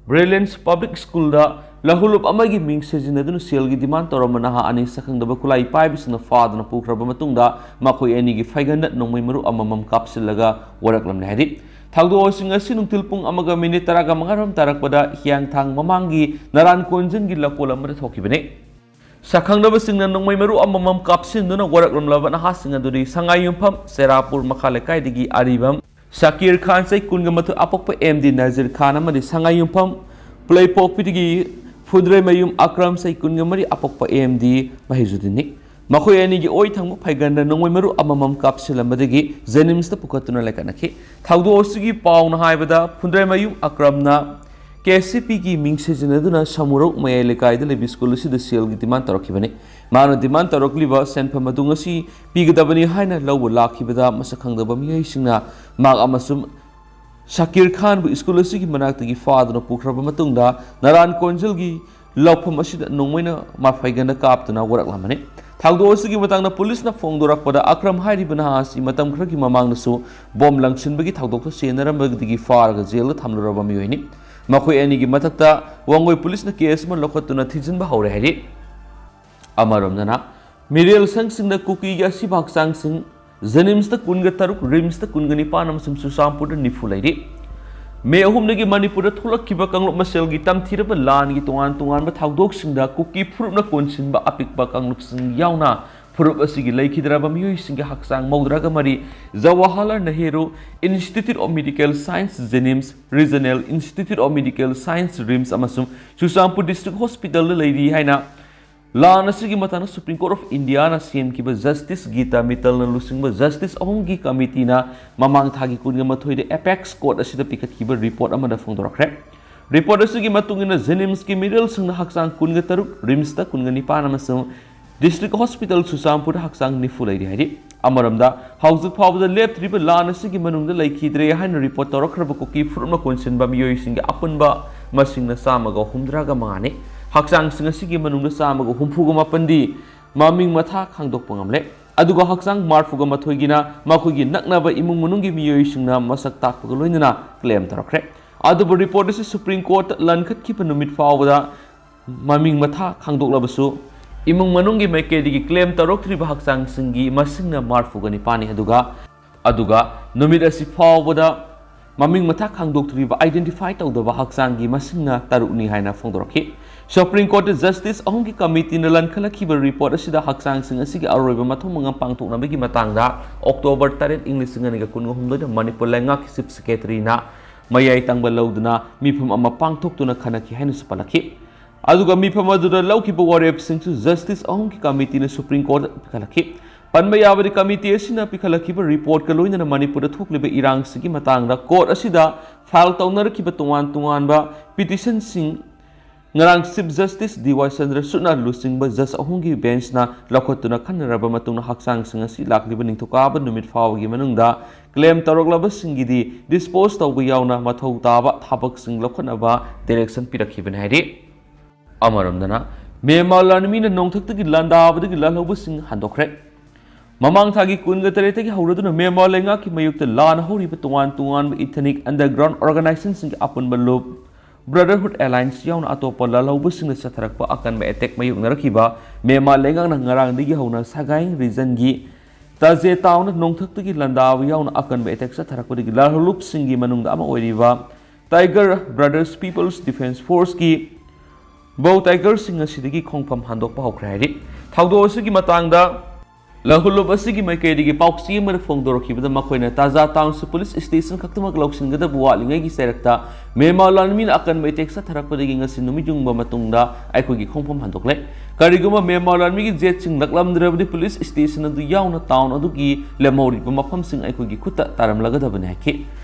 ꯕ꯭ꯔꯤꯂꯤꯌꯟꯁ ꯄꯕ꯭ꯂꯤꯛ ꯁ꯭ꯀꯨꯜꯗ ꯂꯍꯨꯂꯨꯞ ꯑꯃꯒꯤ ꯃꯤꯡ ꯁꯤꯖꯤꯟꯅꯗꯨꯅ ꯁꯦꯜꯒꯤ ꯗꯤꯃꯥꯟ ꯇꯧꯔꯝꯕ ꯅꯍꯥ ꯑꯅꯤ ꯁꯛꯈꯪꯗꯕ ꯈꯨꯠꯂꯥꯏ ꯄꯥꯏꯕꯁꯤꯡꯅ ꯐꯥꯗꯨꯅ ꯄꯨꯈ꯭ꯔꯕ ꯃꯇꯨꯡꯗ ꯃꯈꯣꯏ ꯑꯅꯤꯒꯤ ꯐꯩꯒꯟꯗ ꯅꯣꯡꯃꯩ ꯃꯔꯨ ꯑꯃꯃꯝ ꯀꯥꯞꯁꯤꯜꯂꯒ ꯋꯥꯔꯛꯂꯝꯂꯦ ꯍꯥꯏꯔꯤ꯫ ꯊꯧꯗꯣꯛꯁꯤꯡ ꯑꯁꯤ ꯅꯨꯡꯊꯤꯜ ꯄꯨꯡ ꯑꯃꯒ ꯃꯤꯅꯤꯠ ꯇꯔꯥꯒ ꯃꯉꯥꯔꯣꯝ ꯇꯥꯔꯛꯄꯗ ꯍꯤꯌꯥꯡꯊꯥꯡ ꯃꯃꯥꯡꯒꯤ ꯅꯔꯥꯟ ꯀꯣꯟꯖꯤꯟꯒꯤ ꯂꯧꯀꯣꯜ ꯑꯃꯗ ꯊꯣꯛꯈꯤꯕꯅꯤ꯫ ꯁꯛꯈꯪꯗꯕꯁꯤꯡꯅ ꯅꯣꯡꯃꯩ ꯃꯔꯨ ꯑꯃꯃꯝ ꯀꯥꯞꯁꯤꯟꯗꯨꯅ ꯋꯥꯔꯛꯂꯝꯂꯕ ꯅꯍꯥꯁꯤꯡ ꯑꯗꯨꯗꯤ ꯁꯉꯥꯏꯌꯨꯝꯐꯝ ꯆꯦꯔꯥꯄꯨꯔ ꯃꯈꯥ ꯂꯩꯀꯥꯏꯗꯒꯤ ꯑꯔꯤꯕꯝ ꯁꯀꯤꯔ ꯈꯥꯟ, ꯆꯍꯤ ꯀꯨꯟꯒ ꯃꯥꯊꯣꯏ, ꯑꯄꯣꯛꯄ ꯑꯦꯝ ꯗꯤ ꯅꯖꯤꯔ ꯈꯥꯟ ꯑꯃꯗꯤ ꯁꯉꯥꯏꯌꯨꯝꯐꯝ ꯄꯨꯂꯩꯄꯣꯛꯄꯤꯗꯒꯤ ꯐꯨꯗ꯭ꯔꯩꯃꯌꯨꯝ ꯑꯀ꯭ꯔꯝ, ꯆꯍꯤ ꯀꯨꯟꯒ ꯃꯔꯤ, ꯑꯄꯣꯛꯄ ꯑꯦꯝ ꯗꯤ ꯃꯍꯤꯖꯨꯗꯤꯟꯅꯤ꯫ ꯃꯈꯣꯏ ꯑꯅꯤꯒꯤ ꯑꯣꯏ ꯊꯪꯕ ꯐꯩꯒꯟꯗ ꯅꯣꯡꯃꯩ ꯃꯔꯨ ꯑꯃꯃꯝ ꯀꯥꯞꯁꯤꯜꯂꯝꯕꯗꯒꯤ ꯖꯦꯅꯤꯝꯁꯇ ꯄꯨꯈꯠꯇꯨꯅ ꯂꯩꯈꯠꯅꯈꯤ꯫ ꯊꯧꯗꯣꯛ ꯑꯁꯤꯒꯤ ꯄꯥꯎꯅ ꯍꯥꯏꯕꯗ, ꯐꯨꯟꯗ꯭ꯔꯩꯃꯌꯨꯝ ꯑꯀ꯭ꯔꯝꯅ ꯀꯦ ꯁꯤ ꯄꯤꯒꯤ ꯃꯤꯡ ꯁꯤꯖꯤꯟꯅꯗꯨꯅ ꯁꯃꯨꯔꯧ ꯃꯌꯥꯏ ꯂꯩꯀꯥꯏꯗ ꯂꯩꯕ ꯁ꯭ꯀꯨꯜ ꯑꯁꯤꯗ ꯁꯦꯜꯒꯤ ꯗꯤꯃꯥꯟ ꯇꯧꯔꯛꯈꯤꯕꯅꯤ꯫ ꯃꯥꯅ ꯗꯤꯃꯥꯟ ꯇꯧꯔꯛꯂꯤꯕ ꯁꯦꯟꯐꯝ ꯑꯗꯨ ꯉꯁꯤ ꯄꯤꯒꯗꯕꯅꯤ ꯍꯥꯏꯅ ꯂꯧꯕ ꯂꯥꯛꯈꯤꯕꯗ, ꯃꯁꯛ ꯈꯪꯗꯕ ꯃꯤꯑꯣꯏꯁꯤꯡꯅ ꯃꯍꯥꯛ ꯑꯃꯁꯨꯡ ꯁꯀꯤꯔ ꯈꯥꯟꯕꯨ ꯁ꯭ꯀꯨꯜ ꯑꯁꯤꯒꯤ ꯃꯅꯥꯛꯇꯒꯤ ꯐꯥꯗꯨꯅ ꯄꯨꯈ꯭ꯔꯕ ꯃꯇꯨꯡꯗ, ꯅꯔꯥꯟ ꯀꯣꯟꯖꯜꯒꯤ ꯂꯧꯐꯝ ꯑꯁꯤꯗ ꯅꯣꯡꯃꯩꯅ ꯃꯐꯩꯒꯟꯗ ꯀꯥꯞꯇꯨꯅ ꯋꯥꯔꯛꯂꯝꯕꯅꯤ꯫ ꯊꯧꯗꯣꯛ ꯑꯁꯤꯒꯤ ꯃꯇꯥꯡꯗ ꯄꯨꯂꯤꯁꯅ ꯐꯣꯡꯗꯣꯔꯛꯄꯗ, ꯑꯀ꯭ꯔꯝ ꯍꯥꯏꯔꯤꯕ ꯅꯍꯥ ꯑꯁꯤ ꯃꯇꯝ ꯈꯔꯒꯤ ꯃꯃꯥꯡꯗꯁꯨ ꯕꯣꯝ ꯂꯪꯁꯤꯟꯕꯒꯤ ꯊꯧꯗꯣꯛꯇ ꯆꯦꯟꯅꯔꯝꯕꯗꯒꯤ ꯐꯥꯔꯒ ꯖꯦꯜꯗ ꯊꯝꯂꯨꯔꯕ ꯃꯤꯑꯣꯏꯅꯤ꯫ ꯃꯈꯣꯏ ꯑꯅꯤꯒꯤ ꯃꯊꯛꯇ ꯋꯥꯡꯒꯣꯏ ꯄꯨꯂꯤꯁꯅ ꯀꯦꯁ ꯑꯃ ꯂꯧꯈꯠꯇꯨꯅ ꯊꯤꯖꯤꯟꯕ ꯍꯧꯔꯦ ꯍꯥꯏꯔꯤ꯫ ꯑꯃꯔꯣꯝꯗꯅ, ꯃꯤꯔꯦꯜ ꯁꯪꯁꯤꯡꯗ ꯀꯨꯀꯤꯒꯤ ꯑꯁꯤꯕ ꯍꯛꯆꯥꯡꯁꯤꯡ ꯖꯦꯅꯤꯝꯁꯇ ꯀꯨꯟꯒ ꯇꯔꯨꯛ, ꯔꯤꯝꯁꯇ ꯀꯨꯟꯒ ꯅꯤꯄꯥꯟ ꯑꯃꯁꯨꯡ ꯆꯨꯔꯆꯥꯟꯄꯨꯔꯗ ꯅꯤꯐꯨ ꯂꯩꯔꯤ꯫ ꯃꯦ ꯑꯍꯨꯝꯗꯒꯤ ꯃꯅꯤꯄꯨꯔꯗ ꯊꯣꯛꯂꯛꯈꯤꯕ ꯀꯥꯡꯂꯨꯞ ꯃꯁꯦꯜꯒꯤ ꯇꯝꯊꯤꯔꯕ ꯂꯥꯟꯒꯤ ꯇꯣꯉꯥꯟ ꯇꯣꯉꯥꯟꯕ ꯊꯧꯗꯣꯛꯁꯤꯡꯗ ꯀꯨꯀꯤ ꯐꯨꯔꯨꯞꯅ ꯀꯣꯟꯁꯤꯟꯕ ꯑꯄꯤꯛꯄ ꯀꯥꯡꯂꯨꯞꯁꯤꯡ ꯌꯥꯎꯅ ꯐꯨꯔꯨꯞ ꯑꯁꯤꯒꯤ ꯂꯩꯈꯤꯗ꯭ꯔꯕ ꯃꯤꯑꯣꯏꯁꯤꯡꯒꯤ ꯍꯛꯆꯥꯡ ꯃꯧꯗ꯭ꯔꯥꯒ ꯃꯔꯤ Jawaharlal Nehru Institute of Medical Science, JNIMS, Regional Institute of Medical Science, RIMS, ꯑꯃꯁꯨꯡ ꯆꯨꯔꯆꯥꯟꯄꯨꯔ ꯗꯤꯁꯇ꯭ꯔꯤꯛ ꯍꯣꯁꯄꯤꯇꯥꯜꯗ ꯂꯩꯔꯤ ꯍꯥꯏꯅ ꯂꯥꯟ ꯑꯁꯤꯒꯤ ꯃꯇꯥꯡꯗ ꯁꯨꯄ꯭ꯔꯤꯝ ꯀꯣꯔꯠ ꯑꯣꯐ ꯏꯟꯗꯤꯌꯥꯅ ꯁꯦꯝꯈꯤꯕ ꯖꯁꯇꯤꯁ ꯒꯤꯇꯥ ꯃꯤꯇꯜꯅ ꯂꯨꯆꯤꯡꯕ ꯖꯁꯇꯤꯁ ꯑꯍꯨꯝꯒꯤ ꯀꯃꯤꯇꯤꯅ ꯃꯃꯥꯡ ꯊꯥꯒꯤ ꯀꯨꯟꯒ ꯃꯥꯊꯣꯏꯗ ꯑꯦꯄꯦꯛꯁ ꯀꯣꯔꯠ ꯑꯁꯤꯗ ꯄꯤꯈꯠꯈꯤꯕ ꯔꯤꯄꯣꯔꯠ ꯑꯃꯗ ꯐꯣꯡꯗꯣꯔꯛꯈ꯭ꯔꯦ꯫ ꯔꯤꯄꯣꯔꯠ ꯑꯁꯤꯒꯤ ꯃꯇꯨꯡ ꯏꯟꯅ, ꯖꯦꯅꯤꯝꯁꯀꯤ ꯃꯤꯔꯦꯜꯁꯤꯡꯅ ꯍꯛꯆꯥꯡ ꯀꯨꯟꯒ ꯇꯔꯨꯛ, ꯔꯤꯝꯁꯇ ꯀꯨꯟꯒ ꯅꯤꯄꯥꯟ ꯑꯃꯁꯨꯡ ꯗꯤꯁꯇ꯭ꯔꯤꯛ ꯍꯣꯁꯄꯤꯇꯥꯜ ꯆꯨꯔꯆꯥꯟꯄꯨꯔꯗ ꯍꯛꯆꯥꯡ ꯅꯤꯐꯨ ꯂꯩꯔꯤ ꯍꯥꯏꯔꯤ꯫ ꯑꯃꯔꯣꯝꯗ, ꯍꯧꯖꯤꯛ ꯐꯥꯎꯕꯗ ꯂꯦꯞꯇ꯭ꯔꯤꯕ ꯂꯥꯟ ꯑꯁꯤꯒꯤ ꯃꯅꯨꯡꯗ ꯂꯩꯈꯤꯗ꯭ꯔꯦ ꯍꯥꯏꯅ ꯔꯤꯄꯣꯔꯠ ꯇꯧꯔꯛꯈ꯭ꯔꯕ ꯀꯨꯀꯤ ꯐꯨꯔꯨꯞꯅ ꯀꯣꯟꯁꯤꯟꯕ ꯃꯤꯑꯣꯏꯁꯤꯡꯒꯤ ꯑꯄꯨꯟꯕ ꯃꯁꯤꯡꯅ ꯆꯥꯝꯃꯒ ꯍꯨꯝꯗ꯭ꯔꯥꯒ ꯃꯉꯥꯅꯤ꯫ ꯍꯛꯆꯥꯡꯁꯤꯡ ꯑꯁꯤꯒꯤ ꯃꯅꯨꯡꯗ ꯆꯥꯝꯃꯒ ꯍꯨꯝꯐꯨꯒ ꯃꯥꯄꯟꯗꯤ ꯃꯃꯤꯡ ꯃꯊꯥ ꯈꯪꯗꯣꯛꯄ ꯉꯝꯂꯦ꯫ ꯑꯗꯨꯒ ꯍꯛꯆꯥꯡ ꯃꯔꯐꯨꯒ ꯃꯥꯊꯣꯏꯒꯤꯅ ꯃꯈꯣꯏꯒꯤ ꯅꯛꯅꯕ ꯏꯃꯨꯡ ꯃꯅꯨꯡꯒꯤ ꯃꯤꯑꯣꯏꯁꯤꯡꯅ ꯃꯁꯛ ꯇꯥꯛꯄꯒ ꯂꯣꯏꯅꯅ ꯀ꯭ꯂꯦꯝ ꯇꯧꯔꯛꯈ꯭ꯔꯦ꯫ ꯑꯗꯨꯕꯨ ꯔꯤꯄꯣꯔꯠ ꯑꯁꯤ ꯁꯨꯄ꯭ꯔꯤꯝ ꯀꯣꯔꯠꯇ ꯂꯟꯈꯠꯈꯤꯕ ꯅꯨꯃꯤꯠ ꯐꯥꯎꯕꯗ ꯃꯃꯤꯡ ꯃꯊꯥ ꯈꯪꯗꯣꯛꯂꯕꯁꯨ, ꯏꯃꯨꯡ ꯃꯅꯨꯡꯒꯤ ꯃꯥꯏꯀꯩꯗꯒꯤ ꯀ꯭ꯂꯦꯝ ꯇꯧꯔꯛꯇ꯭ꯔꯤꯕ ꯍꯛꯆꯥꯡꯁꯤꯡꯒꯤ ꯃꯁꯤꯡꯅ ꯃꯔꯐꯨꯒ ꯅꯤꯄꯥꯟꯅꯤ꯫ ꯑꯗꯨꯒ, ꯑꯗꯨꯒ ꯅꯨꯃꯤꯠ ꯑꯁꯤ ꯐꯥꯎꯕꯗ ꯃꯃꯤꯡ ꯃꯊꯥ ꯈꯪꯗꯣꯛꯇ꯭ꯔꯤꯕ, ꯑꯥꯏꯗꯦꯟꯇꯤꯐꯥꯏ ꯇꯧꯗꯕ ꯍꯛꯆꯥꯡꯒꯤ ꯃꯁꯤꯡꯅ ꯇꯔꯨꯛꯅꯤ ꯍꯥꯏꯅ ꯐꯣꯡꯗꯣꯔꯛꯈꯤ꯫ ꯁꯨꯄ꯭ꯔꯤꯝ ꯀꯣꯔꯠꯇ ꯖꯁꯇꯤꯁ ꯑꯍꯨꯝꯒꯤ ꯀꯃꯤꯇꯤꯅ ꯂꯟꯈꯠꯂꯛꯈꯤꯕ ꯔꯤꯄꯣꯔꯠ ꯑꯁꯤꯗ ꯍꯛꯆꯥꯡꯁꯤꯡ ꯑꯁꯤꯒꯤ ꯑꯔꯣꯏꯕ ꯃꯊꯧ ꯃꯉꯝ ꯄꯥꯡꯊꯣꯛꯅꯕꯒꯤ ꯃꯇꯥꯡꯗ ꯑꯣꯛꯇꯣꯕꯔ ꯇꯔꯦꯠ, ꯏꯪ ꯂꯤꯁꯤꯡ ꯑꯅꯤꯒ ꯀꯨꯟꯒ ꯍꯨꯝꯗꯣꯏꯗ ꯃꯅꯤꯄꯨꯔ ꯂꯩꯉꯥꯛꯀꯤ ꯆꯤꯐ ꯁꯦꯀ꯭ꯔꯦꯇꯔꯤꯅ ꯃꯌꯥꯏ ꯇꯪꯕ ꯂꯧꯗꯨꯅ ꯃꯤꯐꯝ ꯑꯃ ꯄꯥꯡꯊꯣꯛꯇꯨꯅ ꯈꯟꯅꯈꯤ ꯍꯥꯏꯅꯁꯨ ꯄꯜꯂꯛꯈꯤ꯫ ꯑꯗꯨꯒ ꯃꯤꯐꯝ ꯑꯗꯨꯗ ꯂꯧꯈꯤꯕ ꯋꯥꯔꯦꯞꯁꯤꯡꯁꯨ ꯖꯁꯇꯤꯁ ꯑꯍꯨꯝꯒꯤ ꯀꯃꯤꯇꯤꯅ ꯁꯨꯄ꯭ꯔꯤꯝ ꯀꯣꯔꯠꯇ ꯄꯤꯈꯠꯂꯛꯈꯤ꯫ ꯄꯟꯕ ꯌꯥꯕꯗꯤ, ꯀꯃꯤꯇꯤ ꯑꯁꯤꯅ ꯄꯤꯈꯠꯂꯛꯈꯤꯕ ꯔꯤꯄꯣꯔꯠꯀ ꯂꯣꯏꯅꯅ ꯃꯅꯤꯄꯨꯔꯗ ꯊꯣꯛꯂꯤꯕ ꯏꯔꯥꯡꯁꯤꯒꯤ ꯃꯇꯥꯡꯗ ꯀꯣꯔꯠ ꯑꯁꯤꯗ ꯐꯥꯏꯜ ꯇꯧꯅꯔꯛꯈꯤꯕ ꯇꯣꯉꯥꯟ ꯇꯣꯉꯥꯟꯕ ꯄꯤꯇꯤꯁꯟꯁꯤꯡ ꯉꯔꯥꯡ ꯆꯤꯐ ꯖꯁꯇꯤꯁ ꯗꯤ ꯋꯥꯏ ꯆꯟꯗ꯭ꯔꯆꯨꯗꯅ ꯂꯨꯆꯤꯡꯕ ꯖꯁ ꯑꯍꯨꯝꯒꯤ ꯕꯦꯟꯆꯅ ꯂꯧꯈꯠꯇꯨꯅ ꯈꯟꯅꯔꯕ ꯃꯇꯨꯡꯗ ꯍꯛꯆꯥꯡꯁꯤꯡ ꯑꯁꯤ ꯂꯥꯛꯂꯤꯕ ꯅꯤꯡꯊꯧꯀꯥꯕ ꯅꯨꯃꯤꯠ ꯐꯥꯎꯕꯒꯤ ꯃꯅꯨꯡꯗ ꯀ꯭ꯂꯦꯝ ꯇꯧꯔꯛꯂꯕꯁꯤꯡꯒꯤꯗꯤ ꯗꯤꯁꯄꯣꯖ ꯇꯧꯕ ꯌꯥꯎꯅ ꯃꯊꯧ ꯇꯥꯕ ꯊꯕꯛꯁꯤꯡ ꯂꯧꯈꯠꯅꯕ ꯗꯤꯔꯦꯛꯁꯟ ꯄꯤꯔꯛꯈꯤꯕꯅꯤ ꯍꯥꯏꯔꯤ꯫ ꯑꯃꯔꯣꯝꯗꯅ, ꯃ꯭ꯌꯥꯟꯃꯥꯔ ꯂꯥꯟꯃꯤꯅ ꯅꯣꯡꯊꯛꯇꯒꯤ ꯂꯥꯟꯗꯥꯕꯗꯒꯤ ꯂꯥꯜꯍꯧꯕꯁꯤꯡ ꯍꯟꯗꯣꯛꯈ꯭ꯔꯦ꯫ ꯃꯃꯥꯡ ꯊꯥꯒꯤ ꯀꯨꯟꯒ ꯇꯔꯦꯠꯇꯒꯤ ꯍꯧꯔꯗꯨꯅ ꯃ꯭ꯌꯥꯟꯃꯥꯔ ꯂꯩꯉꯥꯛꯀꯤ ꯃꯥꯌꯣꯛꯇ ꯂꯥꯟ ꯍꯧꯔꯤꯕ ꯇꯣꯉꯥꯟ ꯇꯣꯉꯥꯟꯕ ꯏꯊꯅꯤꯛ ꯑꯟꯗꯔꯒ꯭ꯔꯥꯎꯟ ꯑꯣꯔꯒꯅꯥꯏꯖꯦꯁꯟꯁꯤꯡꯒꯤ ꯑꯄꯨꯟꯕ ꯂꯨꯞ ꯕ꯭ꯔꯗꯔꯍꯨꯗ ꯑꯦꯂꯥꯏꯟꯁ ꯌꯥꯎꯅ ꯑꯇꯣꯞꯄ ꯂꯥꯜꯍꯧꯕꯁꯤꯡꯅ ꯆꯠꯊꯔꯛꯄ ꯑꯀꯟꯕ ꯑꯦꯇꯦꯛ ꯃꯥꯌꯣꯛꯅꯔꯛꯈꯤꯕ ꯃ꯭ꯌꯥꯟꯃꯥꯔ ꯂꯩꯉꯥꯛꯅ ꯉꯔꯥꯡꯗꯒꯤ ꯍꯧꯅ ꯁꯒꯥꯏꯡ ꯔꯤꯖꯟꯒꯤ ꯇꯥꯖꯦ ꯇꯥꯎꯟꯗ ꯅꯣꯡꯊꯛꯇꯒꯤ ꯂꯥꯟꯗꯥꯕ ꯌꯥꯎꯅ ꯑꯀꯟꯕ ꯑꯦꯇꯦꯛ ꯆꯠꯊꯔꯛꯄꯗꯒꯤ ꯂꯥꯜꯍꯧꯂꯨꯞꯁꯤꯡꯒꯤ ꯃꯅꯨꯡꯗ ꯑꯃ ꯑꯣꯏꯔꯤꯕ ꯇꯥꯏꯒꯔ ꯕ꯭ꯔꯗꯔꯁ ꯄꯤꯄꯜꯁ ꯗꯤꯐꯦꯟꯁ ꯐꯣꯔꯁꯀꯤ ꯕꯧ ꯇꯥꯏꯒꯔꯁꯤꯡ ꯑꯁꯤꯗꯒꯤ ꯈꯣꯡꯐꯝ ꯍꯟꯗꯣꯛꯄ ꯍꯧꯈ꯭ꯔꯦ ꯍꯥꯏꯔꯤ꯫ ꯊꯧꯗꯣꯛ ꯑꯁꯤꯒꯤ ꯃꯇꯥꯡꯗ ꯂꯥꯜꯍꯧꯂꯨꯞ ꯑꯁꯤꯒꯤ ꯃꯥꯏꯀꯩꯗꯒꯤ ꯄꯥꯎꯆꯦ ꯑꯃꯗ ꯐꯣꯡꯗꯣꯔꯛꯈꯤꯕꯗ, ꯃꯈꯣꯏꯅ ꯇꯥꯖꯥ ꯇꯥꯎꯟꯁꯤꯞ ꯄꯨꯂꯤꯁ ꯁ꯭ꯇꯦꯁꯟ ꯈꯛꯇꯃꯛ ꯂꯧꯁꯤꯟꯒꯗꯕ ꯋꯥꯠꯂꯤꯉꯩꯒꯤ ꯆꯩꯔꯛꯇ ꯃ꯭ꯌꯥꯟꯃꯥꯔ ꯂꯥꯟꯃꯤꯅ ꯑꯀꯟꯕ ꯑꯦꯇꯦꯛ ꯆꯠꯊꯔꯛꯄꯗꯒꯤ ꯉꯁꯤ ꯅꯨꯃꯤꯠ ꯌꯨꯡꯕ ꯃꯇꯨꯡꯗ ꯑꯩꯈꯣꯏꯒꯤ ꯈꯣꯡꯐꯝ ꯍꯟꯗꯣꯛꯂꯦ꯫ ꯀꯔꯤꯒꯨꯝꯕ ꯃ꯭ꯌꯥꯟꯃꯥꯔ ꯂꯥꯟꯃꯤꯒꯤ ꯖꯦꯠꯁꯤꯡ ꯂꯥꯛꯂꯝꯗ꯭ꯔꯕꯗꯤ ꯄꯨꯂꯤꯁ ꯁ꯭ꯇꯦꯁꯟ ꯑꯗꯨ ꯌꯥꯎꯅ ꯇꯥꯎꯟ ꯑꯗꯨꯒꯤ ꯂꯦꯝꯍꯧꯔꯤꯕ ꯃꯐꯝꯁꯤꯡ ꯑꯩꯈꯣꯏꯒꯤ ꯈꯨꯠꯇ ꯇꯥꯔꯝꯂꯒꯗꯕꯅꯤ ꯍꯥꯏꯈꯤ꯫